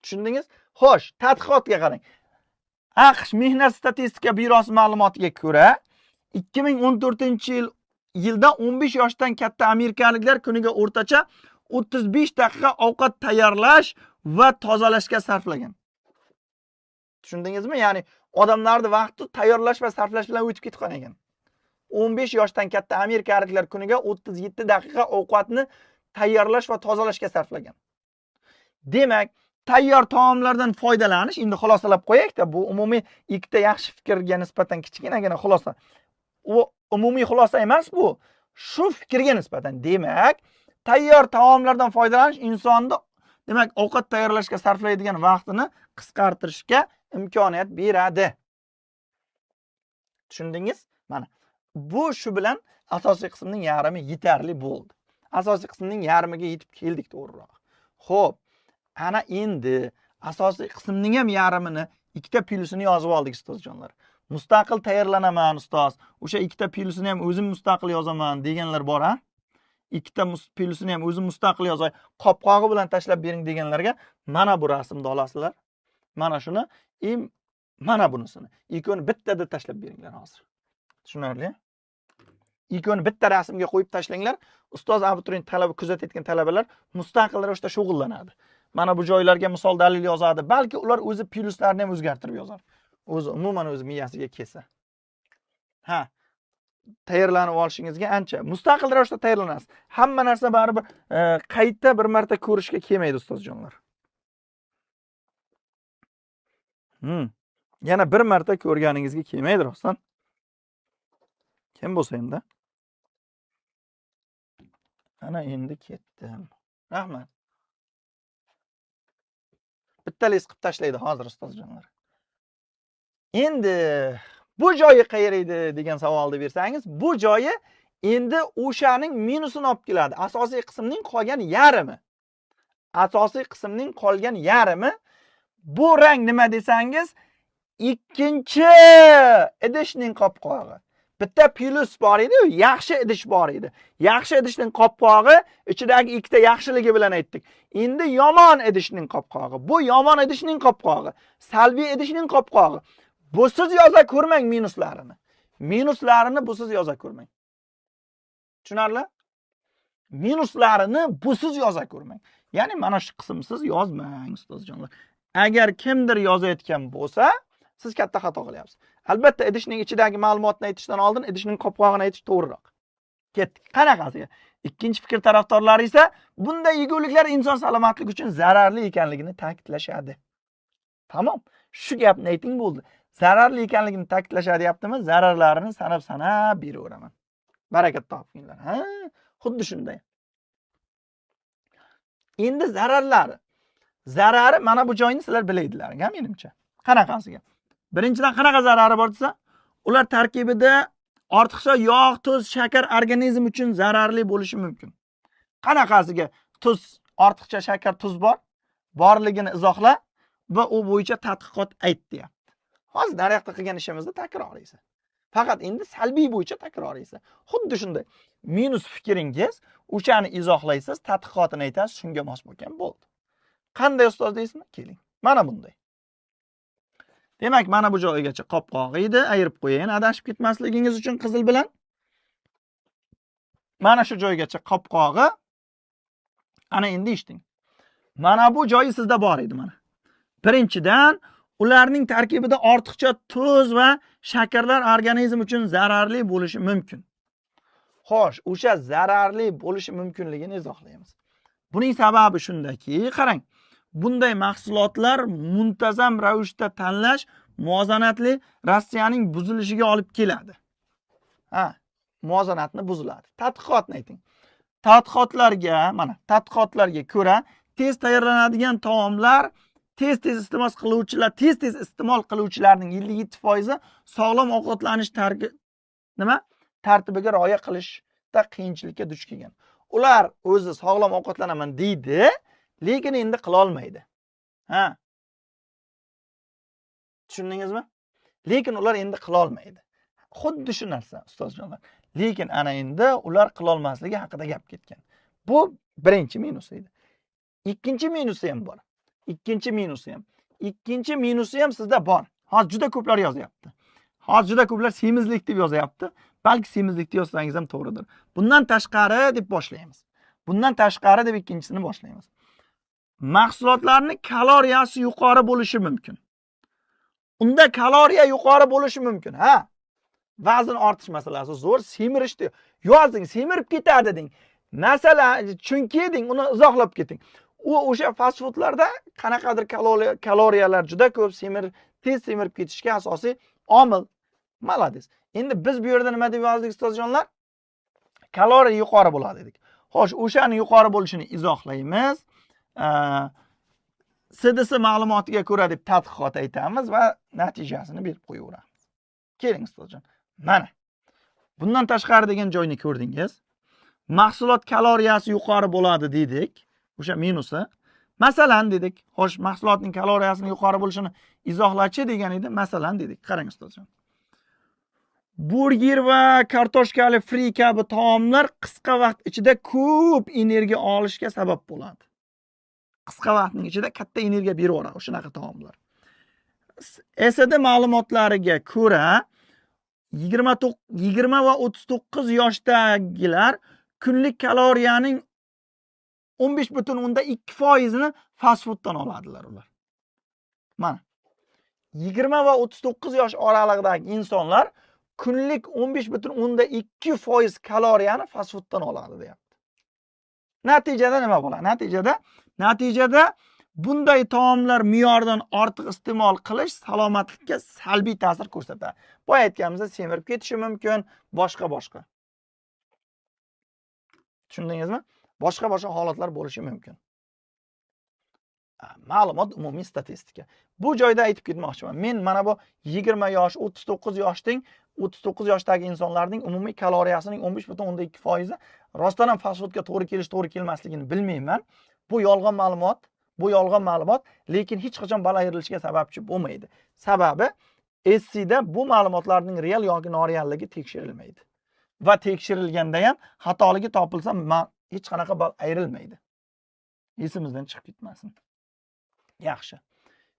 S1: Tushundingiz? Xo'sh, tadqiqotga qarang. AQSh mehnat statistika byurosi ma'lumotiga ko'ra 2014-yilda 15 yoshdan katta amerikaliklar kuniga o'rtacha 35 daqiqa ovqat tayyorlash va tozalashga sarflagan. Tushundingizmi? Ya'ni odamlarning vaqti tayyorlash va sarflash bilan o'tib ketgan ekan. 15 yoshdan katta amerikaliklar kuniga 37 daqiqa ovqatni tayyorlash va tozalashga sarflagan. Demak, tayyor taomlardan foydalanish, endi xulosalab qo'yaylik-da, bu umumiy ikkita yaxshi fikrga nisbatan kichkinagina xulosa. U umumiy xulosa emas bu. Shu fikrga nisbatan, demak, tayyor taomlardan foydalanish insonni, demak, ovqat tayyorlashga sarflaydigan vaqtini qisqartirishga imkoniyat beradi. Tushundingiz? Mana bu shu bilan asosiy qismning yarmi yetarli bo'ldi. Asosiy qismning yarmiga yetib keldik to'g'riroq. Xo'p, ana endi asosiy qismning ham yarmini ikkita plyusini yozib oldik ustozjonlar. Mustaqil tayyorlanaman ustoz, o'sha ikkita plyusini ham o'zim mustaqil yozaman deganlar bor, ha? Ikkita plyusini ham o'zim mustaqil yozay, qopqog'i bilan tashlab bering deganlarga mana bu rasmni olasizlar. Mana shuni, mana bunisini. Ikkovini bittada tashlab beringlar hozir. Tushunarli? Ikkovini bitta rasmga qo'yib tashlanglar. Ustoz abituriyent talaba kuzatayotgan talabalar mustaqil ravishda shug'ullanadi. Mana bu joylarga misol dalil yozadi. Balki ular o'zi plyuslarni ham o'zgartirib yozar. O'zi umuman o'zi miyasiga kelsa. Ha, tayyorlanib olishingizga ancha mustaqil ravishda tayyorlanasiz. Hamma narsa baribir qayta bir marta ko'rishga kelmaydi ustozjonlar. Yana bir marta ko'rganingizga kelmaydi rostdan. Kim bo'lsa hamda. Ana endi ketdim. Rahmat. Bittalik qilib tashlaydi hozir ustozjonlar. Endi bu joyi qayer edi degan savolni bersangiz, bu joyi endi o'shaning minusini olib keladi. Asosiy qismning qolgan yarmi. Asosiy qismning qolgan yarmi bu rang nima desangiz, Ikkinchi idishning qopqog'i. Bitta plyus bor edi-yu, yaxshi idish bor edi. Yaxshi idishning qopqog'i ichidagi ikkita yaxshiligi bilan aytdik. Endi yomon idishning qopqog'i. Bu yomon idishning qopqog'i, salbiy idishning qopqog'i. Busiz yoza ko'rmang minuslarini. Minuslarini busiz yoza ko'rmang. Tushunarli? Minuslarini busiz yoza ko'rmang. Ya'ni mana shu qismsiz yozmang, ustozjonlar. Agar kimdir yozayotgan bo'lsa, siz katta xato qilyapsiz. Albatta idishning ichidagi ma'lumotni aytishdan oldin idishning qopqog'ini aytish to'g'riroq. Ketdik. Qanaqasiga? Ikkinchi fikr tarafdorlari esa bunday yeguliklar inson salomatligi uchun zararli ekanligini ta'kidlashadi. Tamom. Shu gapni ayting bo'ldi. Zararli ekanligini ta'kidlashadi deyaptimi? Zararlarini sanab-sanab beraveraman. Barakat topinglar. Ha, xuddi shunday. Endi zararlari. Zarari mana bu joyini sizlar bilaydilar, ha, menimcha. Qanaqasiga? Birinchidan qanaqa zarari bor desa, ular tarkibida ortiqcha yog', tuz, shakar organizm uchun zararli bo'lishi mumkin. Qanaqasiga tuz, ortiqcha shakar, tuz bor? Borligini izohla va u bo'yicha tadqiqot ayt deyapti. Hozir nariyoqda qilgan ishimizni takrorlaysiz. Faqat endi salbiy bo'yicha takrorlaysiz. Xuddi shunday. Minus fikringiz, o'shani izohlaysiz, tadqiqotini aytasiz, shunga mos bo'lgan bo'ldi. Qanday ustoz deysizmi? Keling. Mana bunday. Demak, mana bu joygacha qopqog'i edi, ayirib qo'yayin, adashib ketmasligingiz uchun qizil bilan. Mana shu joygacha qopqog'i. Ana endi eshiting. Mana bu joyi sizda bor edi mana. Birinchidan, ularning tarkibida ortiqcha tuz va shakarlar organizm uchun zararli bo'lishi mumkin. Xo'sh, o'sha zararli bo'lishi mumkinligini izohlaymiz. Buning sababi shundaki, qarang, bunday mahsulotlar muntazam ravishda tanlash muvozanatli Rossiyaning buzilishiga olib keladi. Ha, muvozanatni buziladi. Tadqiqotni ayting. Tadqiqotlarga, mana tadqiqotlarga ko'ra tez tayyorlanadigan taomlar tez-tez iste'mol qiluvchilar, tez-tez iste'mol qiluvchilarning 57% sog'lom ovqatlanish tartibiga rioya qilishda qiyinchilikka duch kelgan. Ular o'zi sog'lom ovqatlanaman deydi, lekin endi qila olmaydi. Ha. Tushundingizmi? Lekin ular endi qila olmaydi. Xuddi shu narsa, ustozjonlar. Lekin ana endi ular qila olmasligi haqida gap ketgan. Bu birinchi minus edi. Ikkinchi minusi ham bor. Ikkinchi minusi ham. Ikkinchi minusi ham sizda bor. Hozir juda ko'plar yozyapti. Hozir juda ko'plar semizlik deb yozyapti. Balki semizlik deb yozsangiz ham to'g'ridir. Bundan tashqari deb boshlaymiz. Bundan tashqari deb ikkinchisini boshlaymiz. Mahsulotlarning kaloriyasi yuqori bo'lishi mumkin. Unda kaloriya yuqori bo'lishi mumkin, ha? Vazn ortish masalasi zo'r, semirish deb yozing, semirib ketadi deng. Masalan, chunki deng, uni izohlab keting. U o'sha fast foodlarda qanaqadir kaloriyalar juda ko'p, tez semirib ketishga asosiy omil. Malades. Endi biz bu yerda nima deb yozdik ustozjonlar? Kaloriya yuqori bo'ladi dedik. Xo'sh, o'shani yuqori bo'lishini izohlaymiz. CDC ma'lumotiga ko'ra deb tadqiqot aytamiz va natijasini berib qo'yaveramiz. Keling ustozjon. Mana. Bundan tashqari degan joyni ko'rdingiz. Mahsulot kaloriyasi yuqori bo'ladi dedik. O'sha minusi. Masalan dedik. Xo'sh, mahsulotning kaloriyasining yuqori bo'lishini izohlachi degan edi. Masalan dedik. Qarang ustozjon. Burger va kartoshkali fri kabi taomlar qisqa vaqt ichida ko'p energiya olishga sabab bo'ladi. Qisqa vaqtning ichida katta energiya beraveradi shunaqa taomlar. SSD ma'lumotlariga ko'ra 20 va 39 yoshdagilar kunlik kaloriyaning 15,2%ni fast fooddan oladilar ular. Mana 20 va 39 yosh oralig'idagi insonlar kunlik 15,2% kaloriyani fast fooddan oladi deyapti. Natijada nima bo'ladi? Natijada bunday taomlar me'yordan ortiq iste'mol qilish salomatlikka salbiy ta'sir ko'rsatadi. Boya aytganimizda semirib ketishi mumkin, boshqa boshqa. Tushundingizmi? Boshqa boshqa holatlar bo'lishi mumkin. Ma'lumot umumiy statistika. Bu joyda aytib ketmoqchiman. Men mana bu 20 yosh, 39 yoshning, 39 yoshdagi insonlarning umumiy kaloriyasining 15,2% rostdan ham fast foodga to'g'ri kelish, to'g'ri kelmasligini bilmayman. Bu yolg'on ma'lumot. Bu yolg'on ma'lumot, lekin hech qachon ball ayrilishiga sababchi bo'lmaydi. Sababi SCda bu ma'lumotlarning real yoki norealligi tekshirilmaydi. Va tekshirilganda ham xatoligi topilsa hech qanaqa ball ayrilmaydi. Esimizdan chiqib ketmasin. Yaxshi.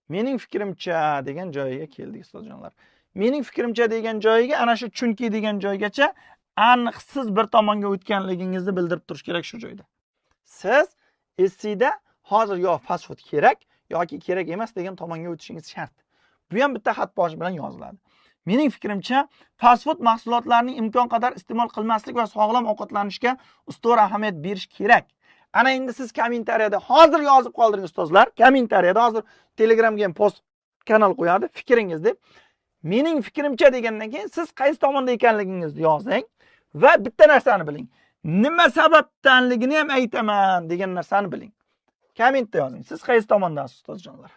S1: Mening fikrimcha degan joyiga keldik ustozjonlar. Mening fikrimcha degan joyiga ana shu chunki degan joygacha aniq siz bir tomonga o'tganligingizni bildirib turish kerak shu joyda. Siz SCda hozir yo fast food kerak yoki kerak emas degan tomonga o'tishingiz shart. Bu ham bitta xat boshi bilan yoziladi. Mening fikrimcha, fast food mahsulotlarining imkon qadar iste'mol qilmaslik va sog'lom ovqatlanishga ustuvor ahamiyat berish kerak. Ana endi siz kommentariyada hozir yozib qoldiring ustozlar. Kommentariyada hozir Telegramga ham post kanal qo'yadi, fikringiz deb. Mening fikrimcha degandan keyin siz qaysi tomonda ekanligingizni yozing va bitta narsani biling. Nima sababdanligini ham aytaman degan narsani biling. Kommentda yozing. Siz qaysi tomondasiz ustozjonlar?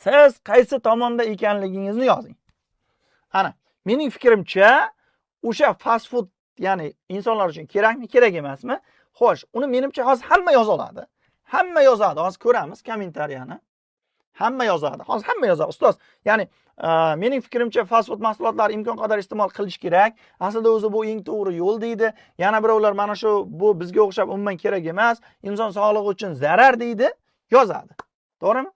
S1: Siz qaysi tomonda ekanligingizni yozing. Ana, mening fikrimcha o'sha fast food, ya'ni insonlar uchun kerakmi, kerak emasmi? Xo'sh, uni menimcha hozir hamma yoza oladi. Hamma yozadi. Hozir ko'ramiz kommentariyani. Hamma yozadi. Hozir hamma yozadi. Ustoz, ya'ni mening fikrimcha fast food mahsulotlari imkon qadar iste'mol qilish kerak. Aslida o'zi bu eng to'g'ri yo'l deydi. Yana birovlar mana shu bu bizga o'xshab umuman kerak emas, inson sog'lig'i uchun zarar deydi, yozadi. To'g'rimi?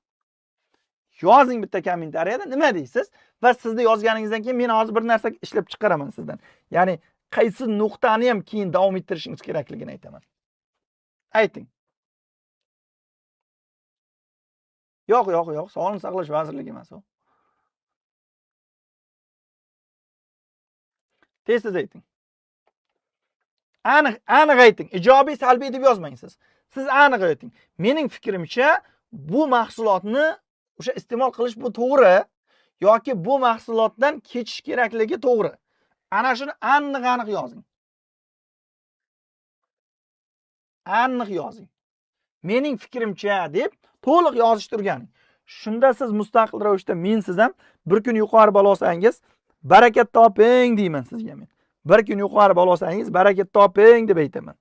S1: Yozing bitta kommentariyada nima deysiz va sizni yozganingizdan keyin men hozir bir narsa ishlab chiqaraman sizdan. Ya'ni qaysi nuqtani ham keyin davom ettirishingiz kerakligini aytaman. Ayting. Yo'q, yo'q, yo'q, Sog'liqni saqlash vazirligi emas u. Tez-tez ayting. Aniq, aniq ayting. Ijobiy, salbiy deb yozmang siz. Siz aniq ayting. Mening fikrimcha bu mahsulotni o'sha iste'mol qilish bu to'g'ri yoki bu mahsulotdan kechish kerakligi to'g'ri. Ana shuni aniq-aniq yozing. Aniq yozing. Mening fikrimcha deb to'liq yozishni o'rganing. Shunda siz mustaqil ravishda men siz ham bir kun yuqori ball olsangiz barakat toping deyman sizga men. Bir kun yuqori ball olsangiz barakat toping deb aytaman.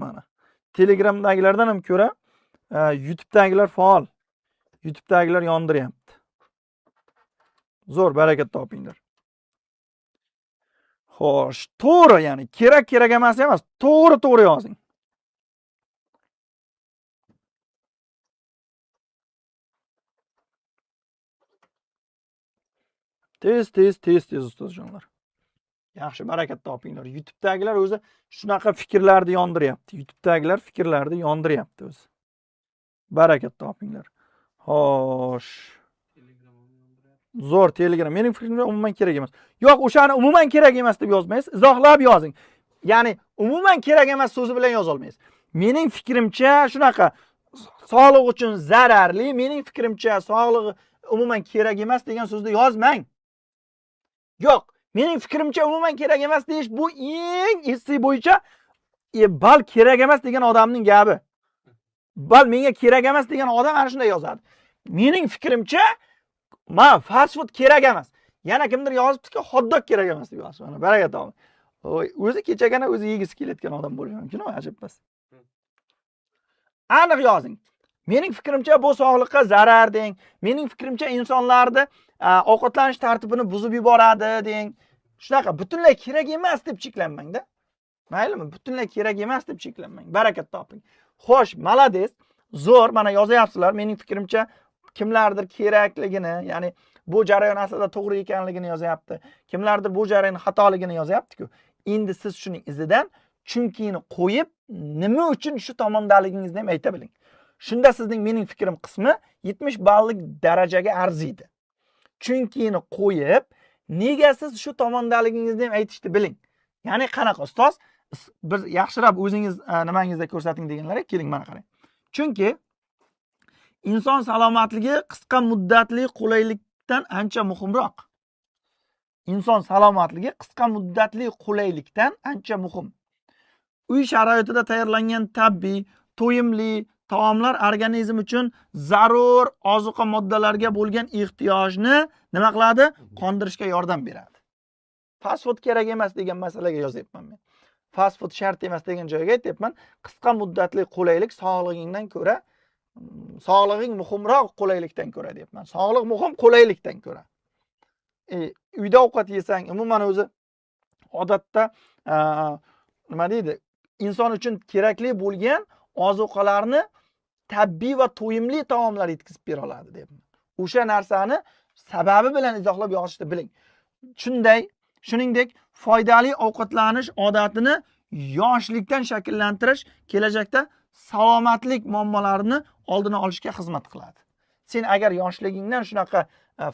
S1: Mana Telegramdagilardan ham ko'ra YouTube'dagilar faol. YouTube'dagilar yondiryapti. Zo'r, barakat topinglar. Xo'sh, to'g'ri, ya'ni kerak kerak emas emas, to'g'ri to'g'ri yozing. Tez tez tez tez ustozjonlar. Yaxshi, barakat topinglar. YouTube'dagilar o'zi shunaqa fikrlarni yondiryapti. YouTube'dagilar fikrlarni yondiryapti o'zi. Barakat topinglar. Xo'sh. Zo'r, Telegram. Mening fikrimcha umuman kerak emas. Yo'q, o'shani umuman kerak emas deb yozmaysiz, izohlab yozing. Ya'ni umuman kerak emas so'zi bilan yoza olmaysiz. Mening fikrimcha shunaqa sog'liq uchun zararli, mening fikrimcha sog'lig'i umuman kerak emas degan so'zni yozmang. Yo'q, mening fikrimcha umuman kerak emas deyish bu eng esse bo'yicha bal kerak emas degan odamning gapi. Bal menga kerak emas degan odam ana shunday yozadi. Mening fikrimcha ma fast food kerak emas. Yana kimdir yozibdiki, hot-dog kerak emas deb yozibdi. Mana baraka toping. O'zi kechagina o'zi yegisi kelayotgan odam bo'lishi mumkin, ajab emas. Aniq yozing. Mening fikrimcha bu sog'liqqa zarar deng. Mening fikrimcha insonlarni ovqatlanish tartibini buzib yuboradi deng. Shunaqa butunlay kerak emas deb cheklanmang-da. Maylimi? Butunlay kerak emas deb cheklanmang. Barakat toping. Xo'sh, malades, zo'r, mana yozyapsizlar. Mening fikrimcha kimlardir kerakligini, ya'ni bu jarayon aslida to'g'ri ekanligini yozyapti. Kimlardir bu jarayon xatoligini yozyapti-ku. Endi siz shuning izidan chunkini qo'yib, nima uchun shu tomondaligingizni ham ayta biling. Shunda sizning mening fikrim qismi 70 ballik darajaga arziydi. Chunkini qo'yib, nega siz shu tomondaligingizni ham aytishni biling. Ya'ni qanaqa ustoz, bir yaxshirab o'zingiz nimangizda ko'rsating deganlarga keling mana qarang. Chunki inson salomatligi qisqa muddatli qulaylikdan ancha muhimroq. Inson salomatligi qisqa muddatli qulaylikdan ancha muhim. Uy sharoitida tayyorlangan tabiiy, to'yimli taomlar organizm uchun zarur ozuqa moddalarga bo'lgan ehtiyojni nima qiladi? Qondirishga yordam beradi. Fast food kerak emas degan masalaga yozyapman men. Fast food shart emas degan joyga aytyapman. Qisqa muddatli qulaylik sog'lig'ingdan ko'ra, sog'lig'ing muhimroq qulaylikdan ko'ra deyapman. Sog'liq muhim qulaylikdan ko'ra. Uyda ovqat yesang, umuman o'zi odatda nima deydi, inson uchun kerakli bo'lgan ozuqalarni tabiiy va to'yimli taomlar yetkazib bera oladi deyapman. O'sha narsani sababi bilan izohlab yozishni biling. Shuningdek, foydali ovqatlanish odatini yoshlikdan shakllantirish kelajakda salomatlik muammolarini oldini olishga xizmat qiladi. Sen agar yoshligingdan shunaqa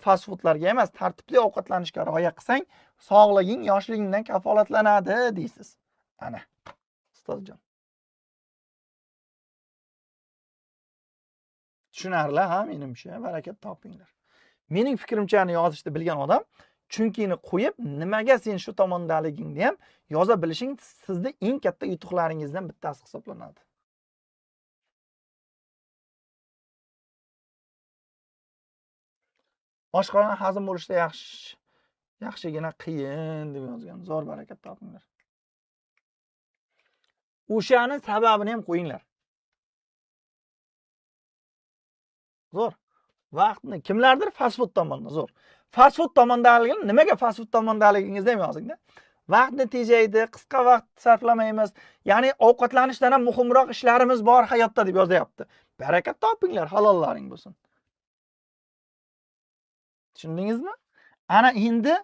S1: fast foodlarga emas, tartibli ovqatlanishga rioya qilsang, sog'lig'ing yoshligingdan kafolatlanadi deysiz. Ana, ustozjon. Tushunarli, ha, menimcha, barakat topinglar. Mening fikrimchani yozishni bilgan odam chunkini qo'yib, nimaga sen shu tomondaligingni ham yoza bilishing sizni eng katta yutuqlaringizdan bittasi hisoblanadi. Oshqozon hazm bo'lishda yaxshigina qiyin deb yozgan. Zo'r, barakat topinglar. O'shani sababini ham qo'yinglar. Zo'r. Vaqtni kimlardir fast food tomonda zo'r. Fast food tomondaligini nimaga fast food tomondaligingizni ham yozingda. Vaqtni tejaydi, qisqa vaqt sarflamaymiz. Ya'ni ovqatlanishdan ham muhimroq ishlarimiz bor hayotda deb yozyapti. Barakat topinglar, halollaring bo'lsin. Tushundingizmi? Ana endi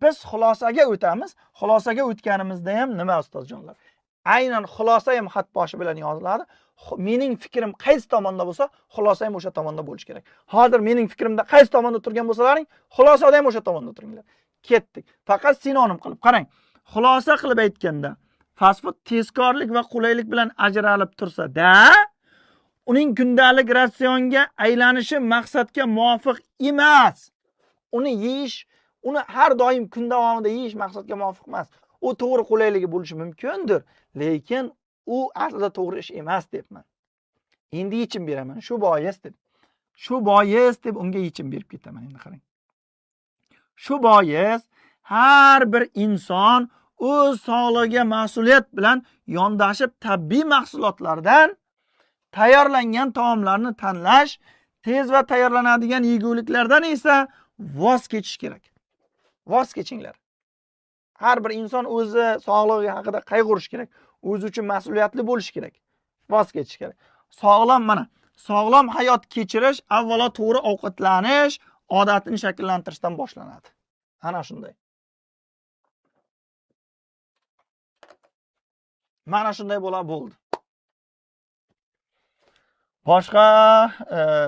S1: biz xulosaga o'tamiz. Xulosaga o'tganimizda ham nima ustozjonlar? Aynan xulosa ham xat boshi bilan yoziladi. Mening fikrim qaysi tomonda bo'lsa, xulosa ham o'sha tomonda bo'lishi kerak. Hozir mening fikrimda qaysi tomonda turgan bo'lsalaring, xulosada ham o'sha tomonda turinglar. Ketdik. Faqat sinonim qilib qarang. Xulosa qilib aytganda, fast food tezkorlik va qulaylik bilan ajralib tursa-da, uning kundalik ratsionga aylanishi maqsadga muvofiq emas. Uni yeyish, uni har doim kun davomida yeyish maqsadga muvofiq emas. U to'g'ri qulayligi bo'lishi mumkindir, lekin u aslida to'g'ri ish emas debman. Endi yechim beraman. Shu bois deb. Shu bois deb unga yechim berib ketaman endi qarang. Shu bois har bir inson o'z sog'lig'iga mas'uliyat bilan yondashib tabiiy mahsulotlardan tayyorlangan taomlarni tanlash, tez va tayyorlanadigan yeguliklardan esa voz kechish kerak. Voz kechinglar. Har bir inson o'zi sog'lig'i haqida qayg'urish kerak. O'zi uchun mas'uliyatli bo'lish kerak. Voz kechish kerak. Sog'lom mana, sog'lom hayot kechirish avvalo to'g'ri ovqatlanish odatini shakllantirishdan boshlanadi. Ana shunday. Mana shunday bo'la bo'ldi. Boshqa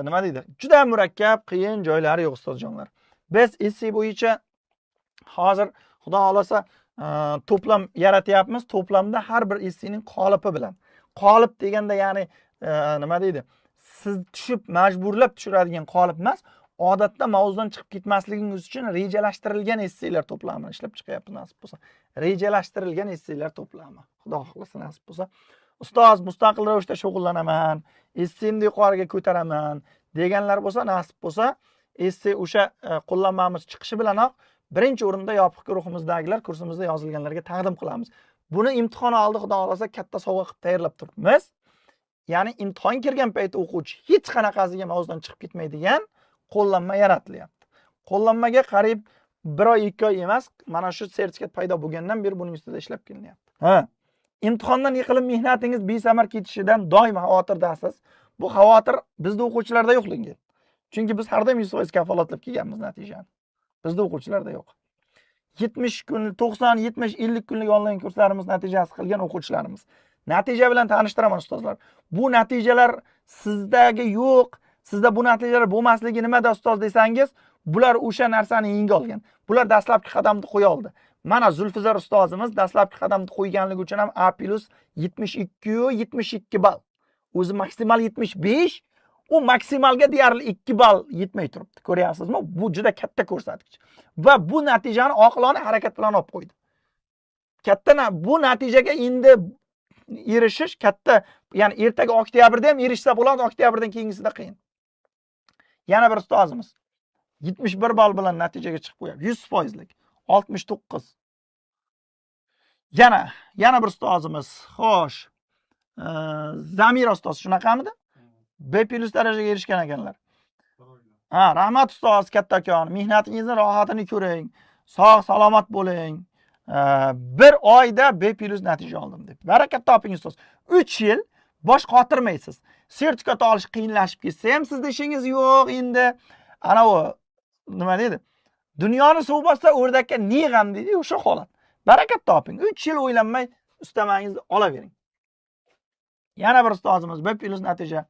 S1: nima deydi? Juda murakkab, qiyin joylari yo'q ustozjonlar. Biz esse bo'yicha hozir Xudo xolasa to'plam yaratyapmiz. To'plamda har bir essening qolipi bilan. Qolip deganda ya'ni nima deydi? Siz tushib majburlab tushiradigan qolip emas, odatda mavzudan chiqib ketmasligingiz uchun rejalashtirilgan esselar to'plamini ishlab chiqyapmiz nasib bo'lsa. Rejalashtirilgan esselar to'plami. Xudo xolasa nasib bo'lsa. Ustoz mustaqil ravishda shug'ullanaman, essemni yuqoriga ko'taraman deganlar bo'lsa, nasib bo'lsa, esse o'sha qo'llanmamiz chiqishi bilanoq birinchi o'rinda yopiq guruhimizdagilar kursimizda yozilganlarga taqdim qilamiz. Buni imtihon oldi Xudo xolasa katta sovg'a qilib tayyorlab turibmiz. Ya'ni imtihon kirgan paytda o'quvchi hech qanaqasiga mavzudan chiqib ketmaydigan qo'llanma yaratilyapti. Qo'llanmaga qariyb 1 oy 2 oy emas, mana shu sertifikat paydo bo'lgandan beri buning ustida ishlab kelinyapti. Ha. Imtihondan yiqilib mehnatingiz besamar ketishidan doim xavotirdasiz. Bu xavotir bizda o'quvchilarda yo'q lekin. Chunki biz har doim 100% kafolatlab kelganmiz natijani. Bizda o'quvchilarda yo'q. 70 kun, 90, 70, 50 kunlik onlayn kurslarimiz natijasi qilgan o'quvchilarimiz. Natija bilan tanishtiraman ustozlar. Bu natijalar sizdagi yo'q, sizda bu natijalar bo'lmasligi nimada ustoz desangiz, bular o'sha narsani yenga olgan. Bular dastlabki qadamni qo'ya oldi. Mana Zulfizar ustozimiz dastlabki qadamni qo'yganligi uchun ham A+ 72.72 ball. O'zi maksimal 75, u maksimalga deyarli 2 ball yetmay turibdi. Ko'ryapsizmi? Bu juda katta ko'rsatkich. Va bu natijani oqilona harakat bilan olib qo'ydi. Katta bu natijaga endi erishish katta, ya'ni ertaga oktyabrda ham erishsa bo'ladi, oktyabrdan keyingisida qiyin. Yana bir ustozimiz 71 ball bilan natijaga chiqib qo'yapti. 100%lik 69. Yana bir ustozimiz. Xo'sh. Zamira ustoz shunaqamidi? B plus darajaga erishgan ekanlar. Ha, rahmat ustoz, kattakon. Mehnatingizni rohatini ko'ring. Sog' salomat bo'ling. Bir oyda B plus natija oldim deb. Barakat toping ustoz. 3 yil bosh qotirmaysiz. Sertifikat olish qiyinlashib ketsa ham sizda ishingiz yo'q endi. Ana u nima deydi? Dunyoni suv bossa o'rdakka ne g'am deydi, o'sha holat. Barakat toping. 3 yil o'ylanmay ustamangizni olavering. Yana bir ustozimiz B plus natija.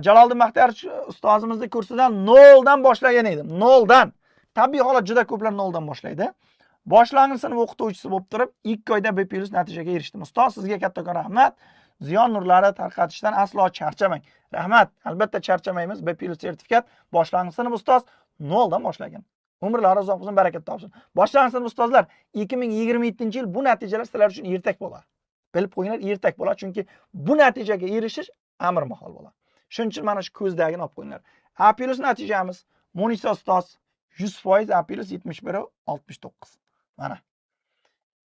S1: Jaloliddin Baxtiyorovich ustozimizni kursidan 0 dan boshlagan edim. 0 dan. Tabiiy holat juda ko'plar 0 dan boshlaydi. Boshlang'ich sinf o'qituvchisi bo'lib turib, 2 oyda B plus natijaga erishdim. Ustoz, sizga kattakon rahmat. Ziyon nurlari tarqatishdan aslo charchamang. Rahmat. Albatta charchamaymiz. B plus sertifikat boshlang'ich sinf ustoz 0 dan boshlagan. Umrlari uzoq bo'lsin, barakat topsin. Boshlang'ich sinf ustozlar, 2027-yil bu natijalar sizlar uchun ertak bo'ladi. Bilib qo'yinglar, ertak bo'ladi, chunki bu natijaga erishish amr mahol bo'ladi. Shuning uchun mana shu ko'zdagini olib qo'yinglar. A plus natijamiz Munisa ustoz 100% A plus 71.69. Mana.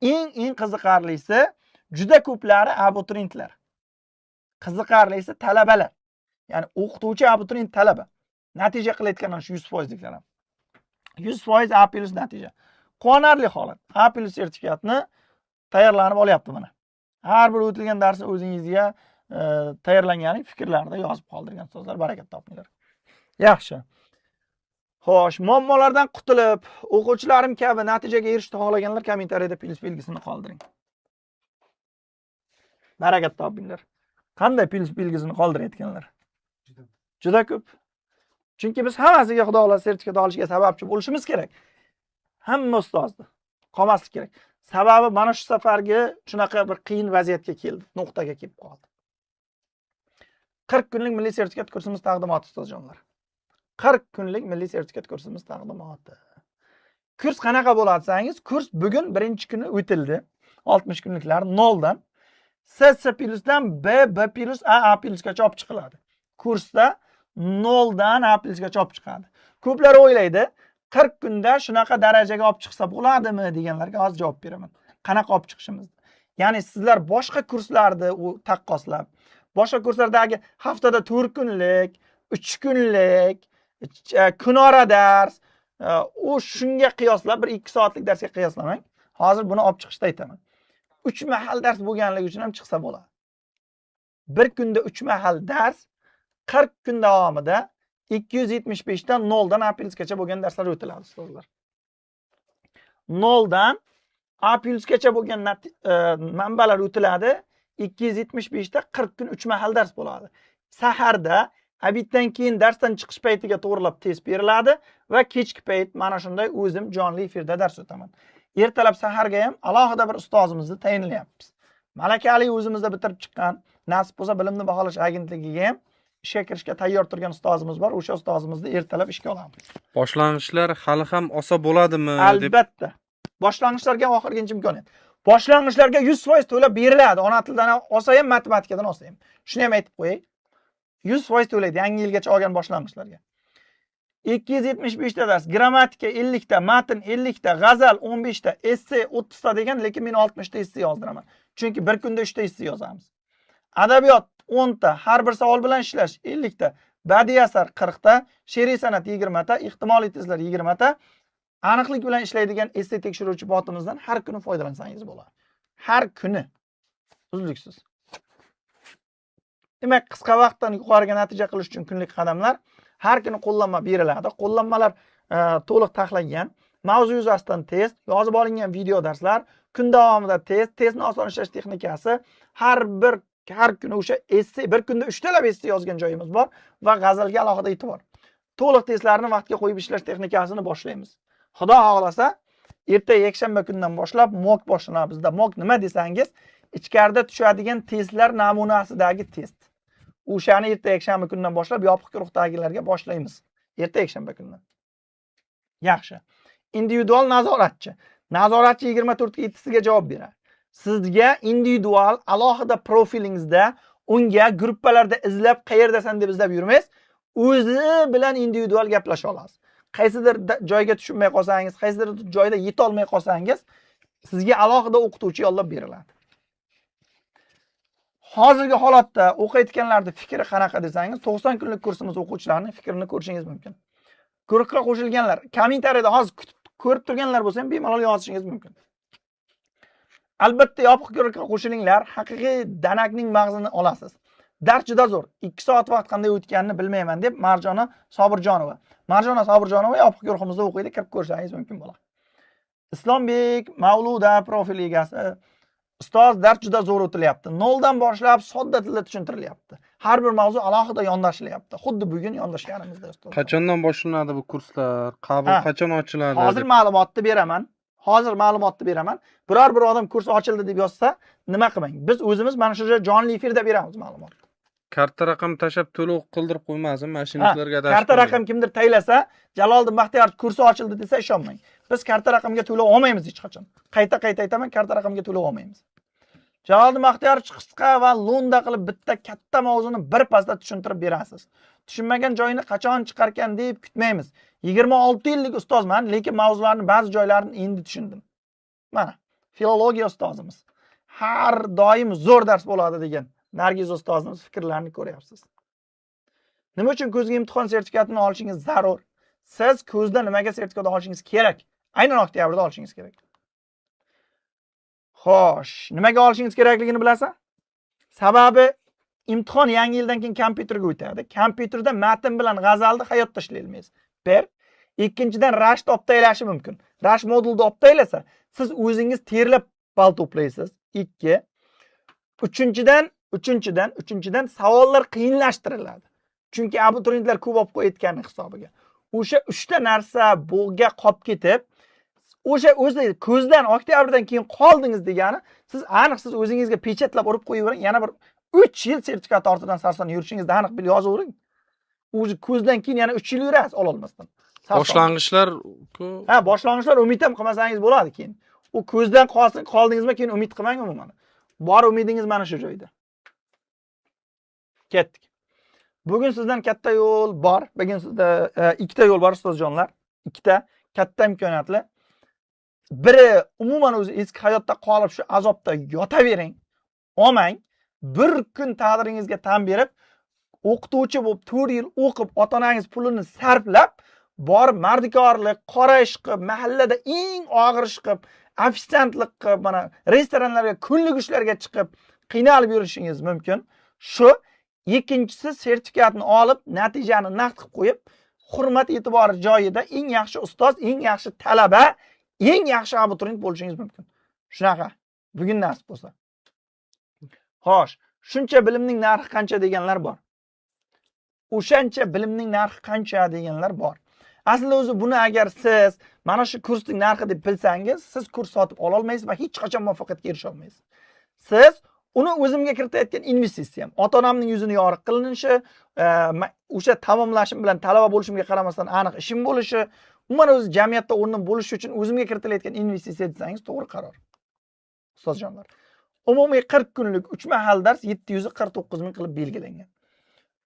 S1: Eng qiziqarlisi juda ko'plari abituriyentlar. Qiziqarlisi talabalar. Ya'ni o'qituvchi, abituriyent, talaba. Natija qilayotgan shu 100%liklar ham. 100% A plus natija. Quvonarli holat. A plus sertifikatni tayyorlanib olyapti mana. Har bir o'tilgan darsni o'zingizga tayyorlangan fikrlarni yozib qoldirgan ustozlar, barakat topinglar. Yaxshi. Xo'sh, muammolardan qutulib, o'quvchilarim kabi natijaga erishishni xohlaganlar kommentariyada plus belgisini qoldiring. Barakat topinglar. Qanday plus belgisini qoldirayotganlar? Juda ko'p. Chunki biz hammasiga Xudo xohlasa sertifikat olishga sababchi bo'lishimiz kerak. Hamma ustozni qolmaslik kerak. Sababi mana shu safargi shunaqa bir qiyin vaziyatga keldi, nuqtaga kelib qoldi. 40 kunlik milliy sertifikat kursimiz taqdimoti ustozjonlar. 40 kunlik milliy sertifikat kursimiz taqdimoti. Kurs qanaqa bo'ladi desangiz, kurs bugun birinchi kuni o'tildi. 60 kunliklar 0 dan C, C plusdan B, B plus, A, A plusgacha olib chiqiladi. Kursda 0 dan A plusgacha olib chiqadi. Ko'plar o'ylaydi, 40 kunda shunaqa darajaga olib chiqsa bo'ladimi deganlarga hozir javob beraman. Qanaqa olib chiqishimizni. Ya'ni sizlar boshqa kurslarni u taqqoslab, boshqa kurslardagi haftada 4 kunlik, 3 kunlik, kunora dars, u shunga qiyoslab bir 2 soatlik darsga qiyoslamang. Hozir buni olib chiqishda aytaman. 3 mahal dars bo'lganligi uchun ham chiqsa bo'ladi. Bir kunda 3 mahal dars 40 kun davomida 275 dan 0 dan A plusgacha bo'lgan darslar o'tiladi ustozlar. 0 dan A plusgacha bo'lgan manbalar o'tiladi. 275 ta 40 kun 3 mahal dars bo'ladi. Saharda abiddan keyin darsdan chiqish paytiga to'g'rilab test beriladi va kechki payt mana shunday o'zim jonli efirda dars o'taman. Ertalab saharga ham alohida bir ustozimizni tayinlayapmiz. Malakali o'zimizda bitirib chiqqan, nasib bo'lsa bilimni baholash agentligiga ham ishga kirishga tayyor turgan ustozimiz bor. O'sha ustozimizni ertalab ishga olamiz.
S2: Boshlang'ichlar hali ham olsa bo'ladimi deb.
S1: Albatta. Boshlang'ichlarga oxirgincha imkoniyat. Boshlang'ichlarga 100% to'lab beriladi. Ona tilidan olsa ham, matematikadan olsa ham. Shuni ham aytib qo'yay. 100% to'laydi yangi yilgacha olgan boshlang'ichlarga. 275 ta dars, grammatika 50 ta, matn 50 ta, g'azal 15 ta, esse 30 ta degan, lekin men 60 ta esse yozdiraman. Chunki bir kunda 3 ta esse yozamiz. Adabiyot 10 ta, har bir savol bilan ishlash 50 ta, badiiy asar 40 ta, she'riy san'at 20 ta, ehtimoliy testlar 20 ta. Aniqlik bilan ishlaydigan esse tekshiruvchi botimizdan har kuni foydalansangiz bo'ladi. Har kuni uzluksiz. Demak, qisqa vaqtdan yuqoriga natija qilish uchun kunlik qadamlar har kuni qo'llanma beriladi. Qo'llanmalar to'liq taxlangan. Mavzu yuzasidan test, yozib olingan video darslar, kun davomida test, testni oson ishlash texnikasi, har kuni o'sha esse, bir kunda 3 talab esse yozgan joyimiz bor va g'azalga alohida e'tibor. To'liq testlarni vaqtga qo'yib ishlash texnikasini boshlaymiz. Xudo xohlasa, erta yakshanba kundan boshlab mock boshlanadi bizda. Mock nima desangiz, ichkarida tushadigan testlar namunasidagi test. O'shani erta yakshanba kundan boshlab yopiq guruhdagilarga boshlaymiz. Erta yakshanba kundan. Yaxshi. Individual nazoratchi. Nazoratchi 24 ga 7 sizga javob beradi. Sizga individual alohida profilingizda unga gruppalarda izlab qayerdasan deb izlab yurmaysiz. O'zi bilan individual gaplasha olasiz. Qaysidir joyga tushunmay qolsangiz, qaysidir joyda yeta olmay qolsangiz, Sizga alohida o'qituvchi yollab beriladi. Hozirgi holatda o'qiyotganlarning fikri qanaqa desangiz, 90 kunlik kursimiz o'quvchilarining fikrini ko'rishingiz mumkin. Guruhga qo'shilganlar, kommentariyada hozir kutib ko'rib turganlar bo'lsa ham bemalol yozishingiz mumkin. Albatta yopiq guruhga qo'shilinglar, haqiqiy danakning mag'zini olasiz. Dars juda zo'r. 2 soat vaqt qanday o'tganini bilmayman deb Marjona Sobirjonova. Marjona Sobirjonova yopiq guruhimizda o'qiydi, kirib ko'rishingiz mumkin bo'ladi. Islombek Mavluda profil egasi. Ustoz, dars juda zo'r o'tilyapti. Noldan boshlab sodda tilda tushuntirilyapti. Har bir mavzu alohida yondashilyapti. Xuddi bugun yondashganimizda ustoz.
S2: Qachondan boshlanadi bu kurslar? Qabul qachon ochiladi?
S1: Hozir ma'lumotni beraman. Hozir ma'lumotni beraman. Biror bir odam kurs ochildi deb yozsa, nima qilmang. Biz o'zimiz mana shu joyda jonli efirda beramiz ma'lumotni.
S2: Karta raqam tashlab to'lov qildirib qo'ymasin, mashinistlarga adashib.
S1: Karta raqam kimdir taylasa, Jaloliddin Baxtiyorov kursi ochildi desa ishonmang. Biz karta raqamga to'lov olmaymiz hech qachon. Qayta-qayta aytaman, karta raqamga to'lov olmaymiz. Jaloliddin Baxtiyorov qisqa va lo'nda qilib bitta katta mavzuni bir pasda tushuntirib berasiz. Tushunmagan joyini qachon chiqarkan deb kutmaymiz. 26 yillik ustozman, lekin mavzularning ba'zi joylarini endi tushundim. Mana filologiya ustozimiz. Har doim zo'r dars bo'ladi degan Nargiz ustozimiz fikrlarini ko'ryapsiz. Nima uchun ko'zga imtihon sertifikatini olishingiz zarur? Siz ko'zda nimaga sertifikat olishingiz kerak? Aynan oktyabrda olishingiz kerak. Xo'sh, nimaga olishingiz kerakligini bilasan? Sababi imtihon yangi yildan keyin kompyuterga o'tadi. Kompyuterda matn bilan g'azalni hayotda ishlay olmaysiz. Bir, ikkinchidan rashni olib taylashi mumkin. Rash modulni olib taylasa, siz o'zingiz terlab ball to'playsiz. 2. Uchinchidan savollar qiyinlashtiriladi. Chunki abituriyentlar ko'p olib qo'yayotgani hisobiga. O'sha 3 ta narsa bo'g'a qolib ketib, o'sha o'zi ko'zdan oktyabrdan keyin qoldingiz degani, siz aniq siz o'zingizga pechatlab urib qo'yavering, yana bir 3 yil sertifikat ortidan sarson yurishingizni aniq bil yozavering. O'zi ko'zdan keyin yana 3 yil yurasiz ololmasdan.
S2: Boshlang'ichlar
S1: ha, boshlang'ichlar umid ham qilmasangiz bo'ladi keyin. U ko'zdan qolsin, qoldingizmi keyin umid qilmang umuman. Bor umidingiz mana shu joyda. Ketdik. Bugun sizdan katta yo'l bor. Bugun sizda ikkita yo'l bor ustozjonlar. Ikkita katta imkoniyatli. Biri umuman o'zi eski hayotda qolib shu azobda yotavering, olmang. Bir kun taqdiringizga tan berib, o'qituvchi bo'lib 4 yil o'qib, ota-onangiz pulini sarflab, borib mardikorlik, qora ish qilib, mahallada eng og'ir ish qilib, ofitsiantlik qilib, mana restoranlarga kunlik ishlarga chiqib, qiynalib yurishingiz mumkin. Shu ikkinchisi sertifikatni olib, natijani naqd qilib qo'yib, hurmat e'tibori joyida eng yaxshi ustoz, eng yaxshi talaba, eng yaxshi abituriyent bo'lishingiz mumkin. Shunaqa. Bugun nasib bo'lsa. Xo'sh, shuncha bilimning narxi qancha deganlar bor. O'shancha bilimning narxi qancha deganlar bor. Aslida o'zi buni agar siz mana shu kursning narxi deb bilsangiz, siz kurs sotib ola olmaysiz va hech qachon muvaffaqiyatga erisha olmaysiz. Siz uni o'zimga kiritayotgan investitsiyam, ota-onamning yuzini yorug' qilinishi, o'sha tamomlashim bilan talaba bo'lishimga qaramasdan aniq ishim bo'lishi, umuman o'zi jamiyatda o'rnim bo'lishi uchun o'zimga kiritilayotgan investitsiya desangiz to'g'ri qaror. Ustozjonlar, umumiy 40 kunlik 3 mahal dars 749 ming qilib belgilangan.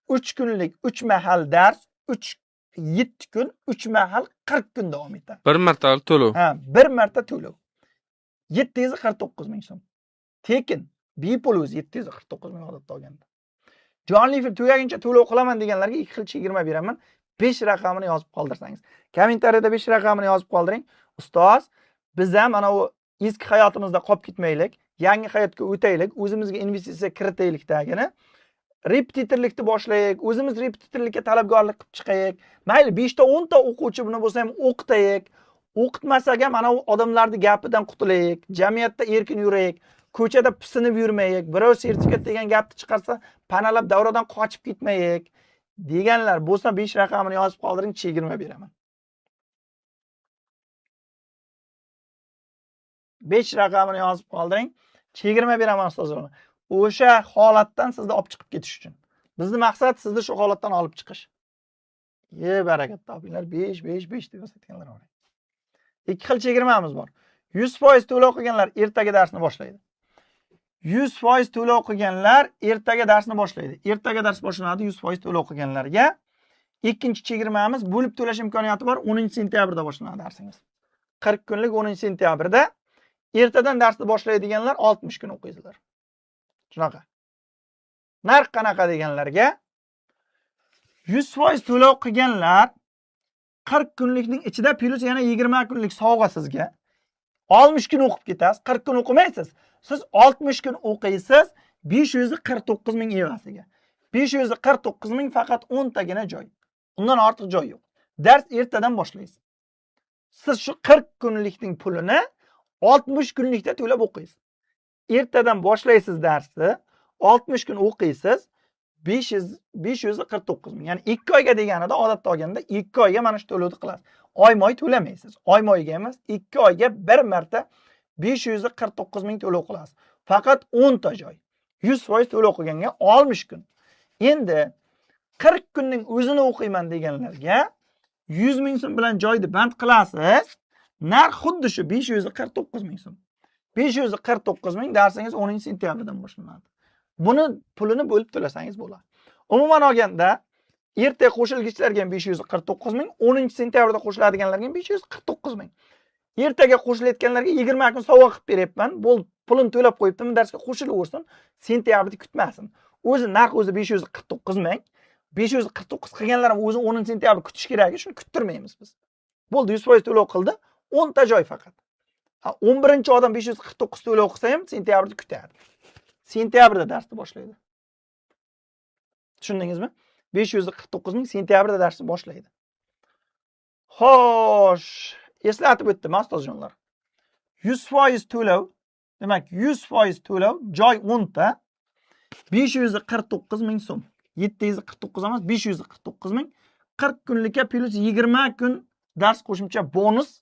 S1: 3 kunlik 3 mahal dars 7 kun 3 mahal 40 kun davom etadi.
S2: Bir martalik to'lov.
S1: Ha, bir marta to'lov. 749 ming so'm. Tekin, bepul o'zi 749 ming odatda olganda. Jonli efir tugaguncha to'lov qilaman deganlarga 2 xil chegirma beraman. 5 raqamini yozib qoldirsangiz. Kommentariyada 5 raqamini yozib qoldiring. Ustoz, biz ham ana u eski hayotimizda qolib ketmaylik, yangi hayotga o'taylik, o'zimizga investitsiya kiritaylik dagini. Repetitorlikni boshlaylik, o'zimiz repetitorlikka talabgorlik qilib chiqaylik. Mayli 5 ta 10 ta o'quvchi buni bo'lsa ham o'qitaylik. O'qitmasak ham ana u odamlarning gapidan qutulaylik, jamiyatda erkin yuraylik, ko'chada pisinib yurmaylik, birov sertifikat degan gapni chiqarsa, panalab davradan qochib ketmaylik deganlar bo'lsa 5 raqamini yozib qoldiring, chegirma beraman. 5 raqamini yozib qoldiring, chegirma beraman ustozlar. O'sha holatdan sizni olib chiqib ketish uchun. Bizning maqsad sizni shu holatdan olib chiqish. Ye barakat topinglar, 5 5 5 deb yozayotganlar bor. 2 xil chegirmamiz bor. 100% to'lov qilganlar ertaga darsni boshlaydi. 100% to'lov qilganlar ertaga darsni boshlaydi. Ertaga dars boshlanadi 100% to'lov qilganlarga. Ikkinchi chegirmamiz bo'lib to'lash imkoniyati bor. 10-sentyabrda boshlanadi darsingiz. 40 kunlik 10-sentyabrda. Ertadan darsni boshlaydiganlar 60 kun o'qiysizlar. Shunaqa. Narx qanaqa deganlarga 100% to'lov qilganlar 40 kunlikning ichida plyus yana 20 kunlik sovg'a sizga. 60 kun o'qib ketasiz, 40 kun o'qimaysiz. Siz 60 kun o'qiysiz 549 ming evaziga. 549 ming faqat 10 tagina joy. Undan ortiq joy yo'q. Dars ertadan boshlaysiz. Siz shu 40 kunlikning pulini 60 kunlikda to'lab o'qiysiz. Ertadan boshlaysiz darsni, 60 kun o'qiysiz, 549 ming. Ya'ni 2 oyga deganida odatda olganda 2 oyga mana shu to'lovni qilasiz. Oyma-oy to'lamaysiz. Oyma-oyga emas, 2 oyga bir marta 549 ming to'lov qilasiz. Faqat 10 ta joy. 100% to'lov qilganga 60 kun. Endi 40 kunning o'zini o'qiyman deganlarga 100 ming so'm bilan joyni band qilasiz. Narx xuddi shu 549 ming so'm. 549 ming darsingiz 10-sentyabrdan boshlanadi. Buni pulini bo'lib to'lasangiz bo'ladi. Umuman olganda erta qo'shilgichlarga ham 549 ming, 10-sentyabrda qo'shiladiganlarga ham 549 ming. Ertaga qo'shilayotganlarga 20 kun sovg'a qilib beryapman. Bo'ldi, pulini to'lab qo'yibdim, darsga qo'shilaversin, sentyabrda kutmasin. O'zi narx o'zi 549 ming. 549 qilganlar ham o'zi 10-sentyabr kutish kerak, shuni kuttirmaymiz biz. Bo'ldi, 100% to'lov qildi, 10 ta joy faqat. 11-odam 549 to'lov qilsa ham sentyabrda kutadi. Sentyabrda darsni boshlaydi. Tushundingizmi? 549 ming sentyabrda darsni boshlaydi. Xo'sh, eslatib o'tdim ustozjonlar. 100% to'lov, demak 100% to'lov, joy 10 ta 549 ming so'm. 749 emas, 549 ming. 40 kunlikka plyus 20 kun dars qo'shimcha bonus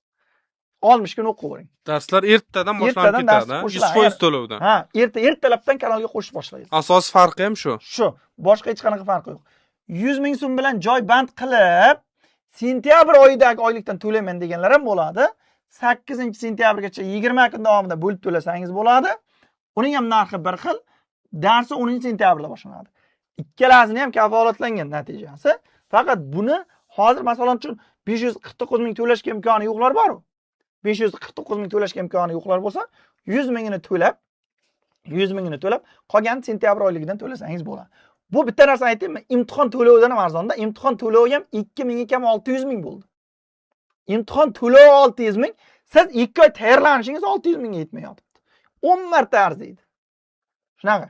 S1: 60 kun o'qivering.
S2: Darslar ertadan boshlanib ketadi, 100% to'lovdan.
S1: Ha, ertalabdan kanalga qo'shib boshlaysiz.
S2: Asosiy farqi ham shu.
S1: Shu, boshqa hech qanaqa farqi yo'q. 100 ming so'm bilan joy band qilib, sentyabr oyidagi oylikdan to'layman deganlar ham bo'ladi. 8-sentyabrgacha 20 kun davomida bo'lib to'lasangiz bo'ladi. Uning ham narxi bir xil. Darsi 10-sentyabrda boshlanadi. Ikkalasini ham kafolatlangan natijasi. Faqat buni hozir masalan uchun 549 ming to'lashga imkoni yo'qlar bor-ku. 549 ming to'lashga imkoni yo'qlar bo'lsa, 100 mingini to'lab, 100 mingini to'lab, qolgan sentyabr oyligidan to'lasangiz bo'ladi. Bu bitta narsa aytaymi? Imtihon to'lovidan ham arzonda. Imtihon to'lovi ham 2 ming kam 600 ming bo'ldi. Imtihon to'lovi 600 ming, siz 2 oy tayyorlanishingiz 600 mingga yetmay yotibdi. 10 marta arziydi. Shunaqa.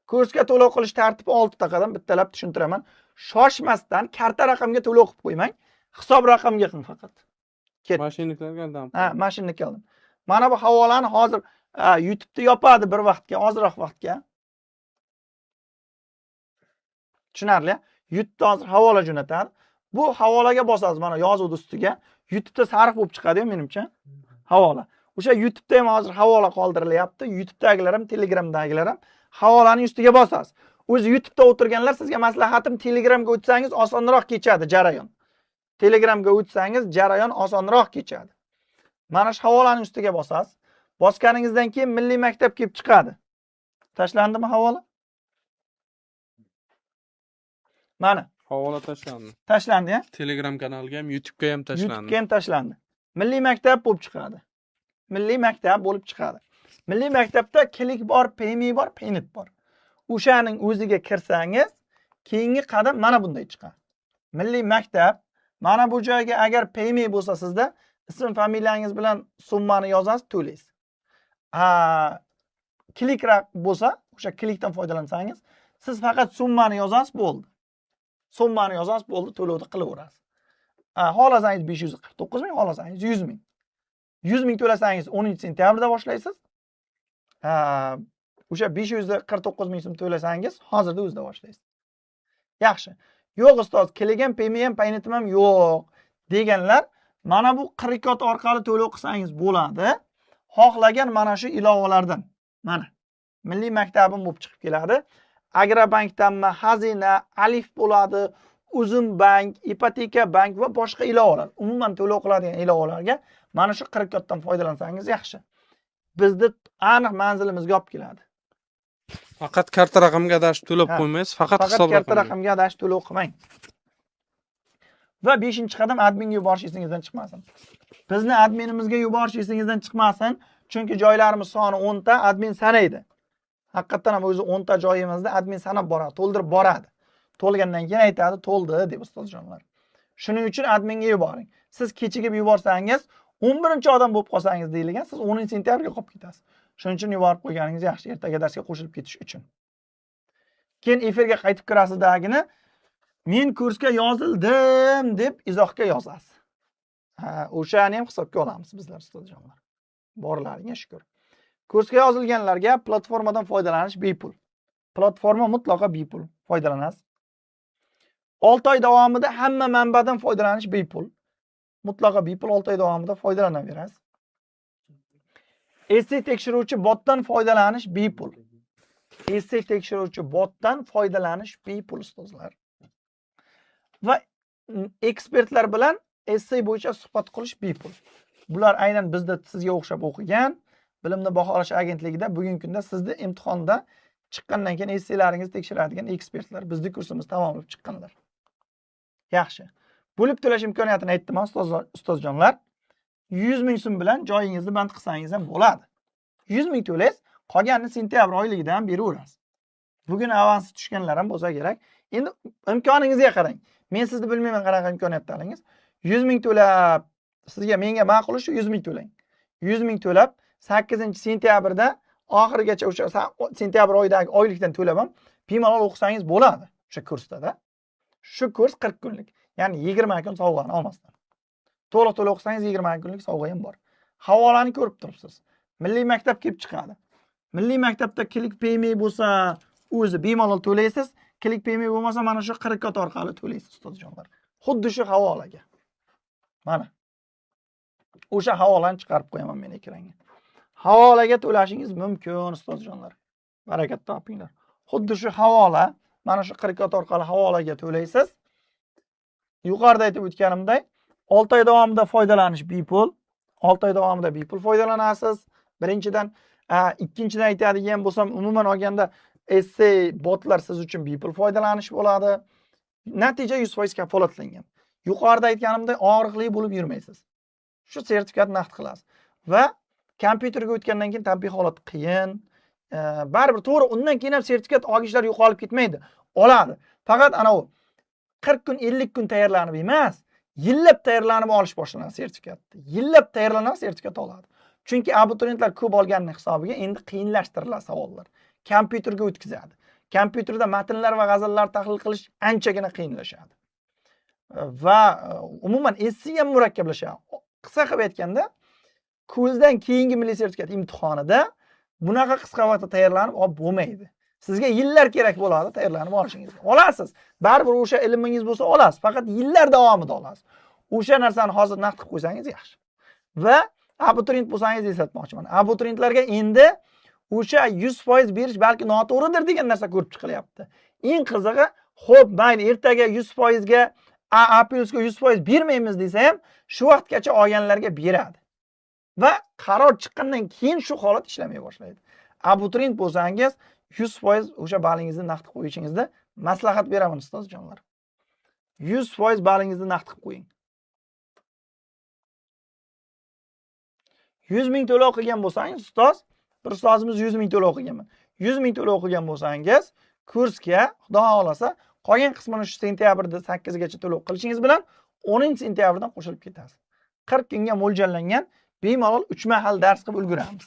S1: Kursga to'lov qilish tartibi 6 ta qadam, bittalab tushuntiraman. Shoshmasdan karta raqamga to'lov qilib qo'ymang, hisob raqamga qiling faqat.
S2: Mashinniklarga aldanib.
S1: Ha, mashinnikka aldanib. Mana bu havolani hozir YouTube'da yopadi bir vaqtga, ozroq vaqtga. Tushunarli? YouTube'da hozir havola jo'natadi. Bu havolaga bosasiz, mana yozuvni ustiga. YouTube'da sariq bo'lib chiqadi-yu menimcha. Havola. O'sha YouTube'da ham hozir havola qoldirilyapti. YouTube'dagilar ham, Telegram'dagilar ham havolaning ustiga bosasiz. O'zi YouTube'da o'tirganlar, sizga maslahatim, Telegram'ga o'tsangiz osonroq kechadi jarayon. Telegram'ga o'tsangiz jarayon osonroq kechadi. Mana shu havolaning ustiga bosasiz. Bosganingizdan keyin Milliy maktab kelib chiqadi. Tashlandimi havola? Mana
S2: havola tashlandi.
S1: Tashlandi-ya?
S2: Telegram kanaliga ham, YouTube'ga ham tashlandi.
S1: YouTube'ga ham tashlandi. Milliy maktab bo'lib chiqadi. Milliy maktab bo'lib chiqadi. Milliy maktabda Klik bor, Payme bor, Paynet bor. O'shaning o'ziga kirsangiz, keyingi qadam mana bunday chiqadi. Milliy maktab, mana bu joyga agar Payme bo'lsa sizda ism familiyangiz bilan summani yozasiz, to'laysiz. Klik bo'lsa, o'sha klikdan foydalansangiz, siz faqat summani yozasiz, bo'ldi. Summani yozasiz, bo'ldi, to'lovni qilaverasiz. Xohlasangiz 549 ming, xohlasangiz 100 ming. 100 ming to'lasangiz 10-sentyabrda boshlaysiz. O'sha 549 ming so'm to'lasangiz, hozirda o'zida boshlaysiz. Yaxshi. Yo'q ustoz, Kligim, Payme ham, Paynetim ham yo'q deganlar, mana bu 40 orqali to'lov qilsangiz bo'ladi. Xohlagan mana shu ilovalardan. Mana Milliy maktabim bo'lib chiqib keladi. Agrobankdanmi, Xazina, Alif bo'ladi, Uzum bank, Ipoteka bank va boshqa ilovalar. Umuman to'lov qiladigan ilovalarga mana shu 40 dan foydalansangiz yaxshi. Bizni aniq manzilimizga olib keladi.
S2: Faqat karta raqamga adashib to'lab qo'ymaysiz, faqat hisob
S1: karta raqamga adashib to'lov qilmang. Va 5-qadam adminga yuborish esingizdan chiqmasin. Bizni adminimizga yuborish esingizdan chiqmasin. Chunki joylarimiz soni 10 ta, admin sanaydi. Haqiqatan ham o'zi 10 ta joyimizda admin sanab boradi, to'ldirib boradi. To'lgandan keyin aytadi, to'ldi deb ustozjonlar. Shuning uchun adminga yuboring. Siz kechikib yuborsangiz, 11-odam bo'lib qolsangiz deyilgan, siz 10-sentyabrga qolib ketasiz. Shuning uchun yuborib qo'yganingiz yaxshi, ertaga darsga qo'shilib ketish uchun. Keyin efirga qaytib kirasizdagini men kursga yozildim deb izohga yozasiz. Ha, o'shani ham hisobga olamiz bizlar ustozjonlar. Borlaringga shukr. Kursga yozilganlarga platformadan foydalanish bepul. Platforma mutlaqo bepul foydalanasiz. 6 oy davomida hamma manbadan foydalanish bepul. Mutlaqo bepul 6 oy davomida foydalanaverasiz. Essay tekshiruvchi botdan foydalanish bepul. Essay tekshiruvchi botdan foydalanish bepul ustozlar. Va ekspertlar bilan essay bo'yicha suhbat qilish bepul. Bular aynan bizda sizga o'xshab o'qigan, bilimni baholash agentligida bugungi kunda sizni imtihonda chiqqandan keyin essaylaringizni tekshiradigan ekspertlar, bizni kursimizni tamomlab chiqqanlar. Yaxshi. Bo'lib to'lash imkoniyatini aytdim, ustozjonlar. 100 ming so'm bilan joyingizni band qilsangiz ham bo'ladi. 100 ming to'laysiz, qolganini sentyabr oyligidan beraverasiz. Bugun avansi tushganlar ham bo'lsa kerak. Endi imkoningizga qarang. Men sizni bilmayman qanaqa imkoniyatlaringiz. 100 ming to'lab, sizga menga ma'qul shu 100 ming to'lang. 100 ming to'lab 8-sentyabrda oxirigacha o'sha sentyabr oyidagi oylikdan to'lab ham bemalol o'qisangiz bo'ladi o'sha kursda-da. Shu kurs 40 kunlik, ya'ni 20 kun sovg'ani olmasdan. To'liq to'liq o'qisangiz 20 kunlik sovg'a ham bor. Havolani ko'rib turibsiz. Milliy maktab kelib chiqadi. Milliy maktabda Click Payme bo'lsa, o'zi bemalol to'laysiz. Click Payme bo'lmasa, mana shu 40 kod orqali to'laysiz ustozjonlar. Xuddi shu havolaga. Mana. O'sha havolani chiqarib qo'yaman men ekranga. Havolaga to'lashingiz mumkin ustozjonlar. Barakat topinglar. Xuddi shu havola, mana shu 40 kod orqali havolaga to'laysiz. Yuqorida aytib o'tganimdek, 6 oy davomida foydalanish bepul. 6 oy davomida bepul foydalanasiz. Birinchidan, ikkinchidan aytadigan bo'lsam, umuman olganda essay botlar siz uchun bepul foydalanish bo'ladi. Natija 100% kafolatlangan. Yuqorida aytganimdek, og'riqli bo'lib yurmaysiz. Shu sertifikat naqd qilasiz. Va kompyuterga o'tgandan keyin tabiiy holat qiyin. Baribir to'g'ri, undan keyin ham sertifikat olgishlar yo'qolib ketmaydi. Oladi. Faqat ana u 40 kun, 50 kun tayyorlanib emas, yillab tayyorlanib olish boshlanadi sertifikatni. Yillab tayyorlanib sertifikat oladi. Chunki abituriyentlar ko'p olganning hisobiga endi qiyinlashtiriladi savollar. Kompyuterga o'tkazadi. Kompyuterda matnlar va g'azallar tahlil qilish anchagina qiyinlashadi. Va umuman essay ham murakkablashadi. Qisqa qilib aytganda, ko'zdan keyingi milliy sertifikat imtihonida bunaqa qisqa vaqtda tayyorlanib olib bo'lmaydi. Sizga yillar kerak bo'ladi tayyorlanib olishingizga. Olasiz. Baribir o'sha ilmingiz bo'lsa olasiz, faqat yillar davomida olasiz. O'sha narsani hozir naqd qilib qo'ysangiz yaxshi. Va abituriyent bo'lsangiz eslatmoqchiman. Abituriyentlarga endi o'sha 100% berish balki noto'g'ridir degan narsa ko'rib chiqilyapti. Eng qizig'i, xo'p, mayli ertaga 100% ga A, A plusga 100% bermaymiz desa ham, shu vaqtgacha olganlarga beradi. Va qaror chiqqandan keyin shu holat ishlamay boshlaydi. Abituriyent bo'lsangiz 100% o'sha balingizni naqd qilib qo'yishingizni maslahat beraman ustozjonlar. 100% balingizni naqd qilib qo'ying. 100 ming to'lov qilgan bo'lsangiz, ustoz, bir ustozimiz 100 ming to'lov qilganman. 100 ming to'lov qilgan bo'lsangiz, kursga Xudo xohlasa qolgan qismini shu sentyabrda 8gacha to'lov qilishingiz bilan 10-sentyabrdan qo'shilib ketasiz. 40 kunga mo'ljallangan bemalol 3 mahal dars qilib ulguramiz.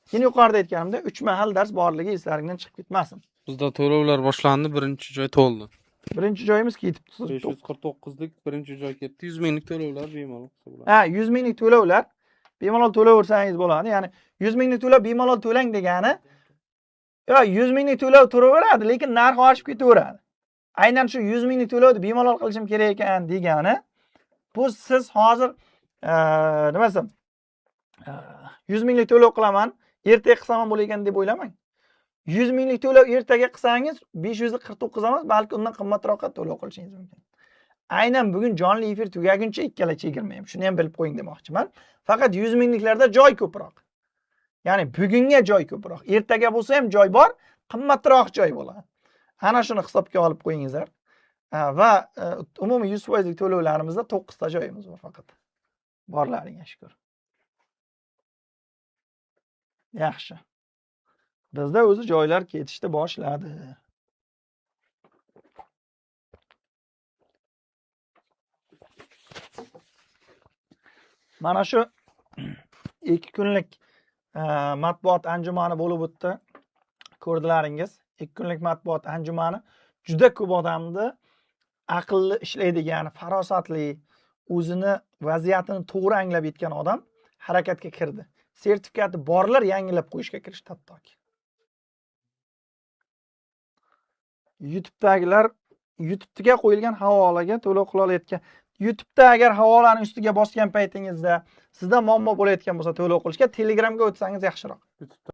S1: Keyin yuqorida aytganimdek 3 mahal dars borligi eslaringdan chiqib ketmasin.
S2: Bizda to'lovlar boshlandi, birinchi joy to'ldi.
S1: Birinchi joyimiz ketibdi.
S2: 549lik birinchi joy ketdi. 100 minglik to'lovlar bemalol qilsa bo'ladi.
S1: Ha, 100 minglik to'lovlar bemalol to'laversangiz bo'ladi. Ya'ni 100 minglik to'lov bemalol to'lang degani, yo 100 minglik to'lov turaveradi, lekin narxi oshib ketaveradi. Aynan shu 100 minglik to'lovni bemalol qilishim kerak ekan degani, bu siz hozir nimasi, 100 minglik to'lov qilaman, ertaga qilsam ham bo'lar ekan deb o'ylamang. 100 minglik to'lov ertaga qilsangiz 549 emas, balki undan qimmatroqqa to'lov qilishingiz mumkin. Aynan bugun jonli efir tugaguncha ikkala chegirma ham, shuni ham bilib qo'ying demoqchiman. Faqat 100 mingliklarda joy ko'proq. Ya'ni bugunga joy ko'proq. Ertaga bo'lsa ham joy bor, qimmatroq joy bo'ladi. Ana shuni hisobga olib qo'yingizlar. Va umumiy 100% to'lovlarimizda 9 ta joyimiz bor faqat. Borlaringga shukr. Yaxshi. Bizda o'zi joylar ketishni boshladi. Mana shu 2 kunlik matbuot anjumani bo'lib o'tdi. Ko'rdilaringiz. 2 kunlik matbuot anjumani juda ko'p odamni aqlli ishlaydigan, farosatli, o'zini vaziyatini to'g'ri anglab yetgan odam harakatga kirdi. Sertifikati borlar yangilab qo'yishga kirishdi hattoki. YouTube'dagilar YouTube'ga qo'yilgan havolaga to'lov qila olayotgan. YouTube'da agar havolaning ustiga bosgan paytingizda sizda muammo bo'layotgan bo'lsa to'lov qilishga Telegramga o'tsangiz yaxshiroq.
S2: YouTube'da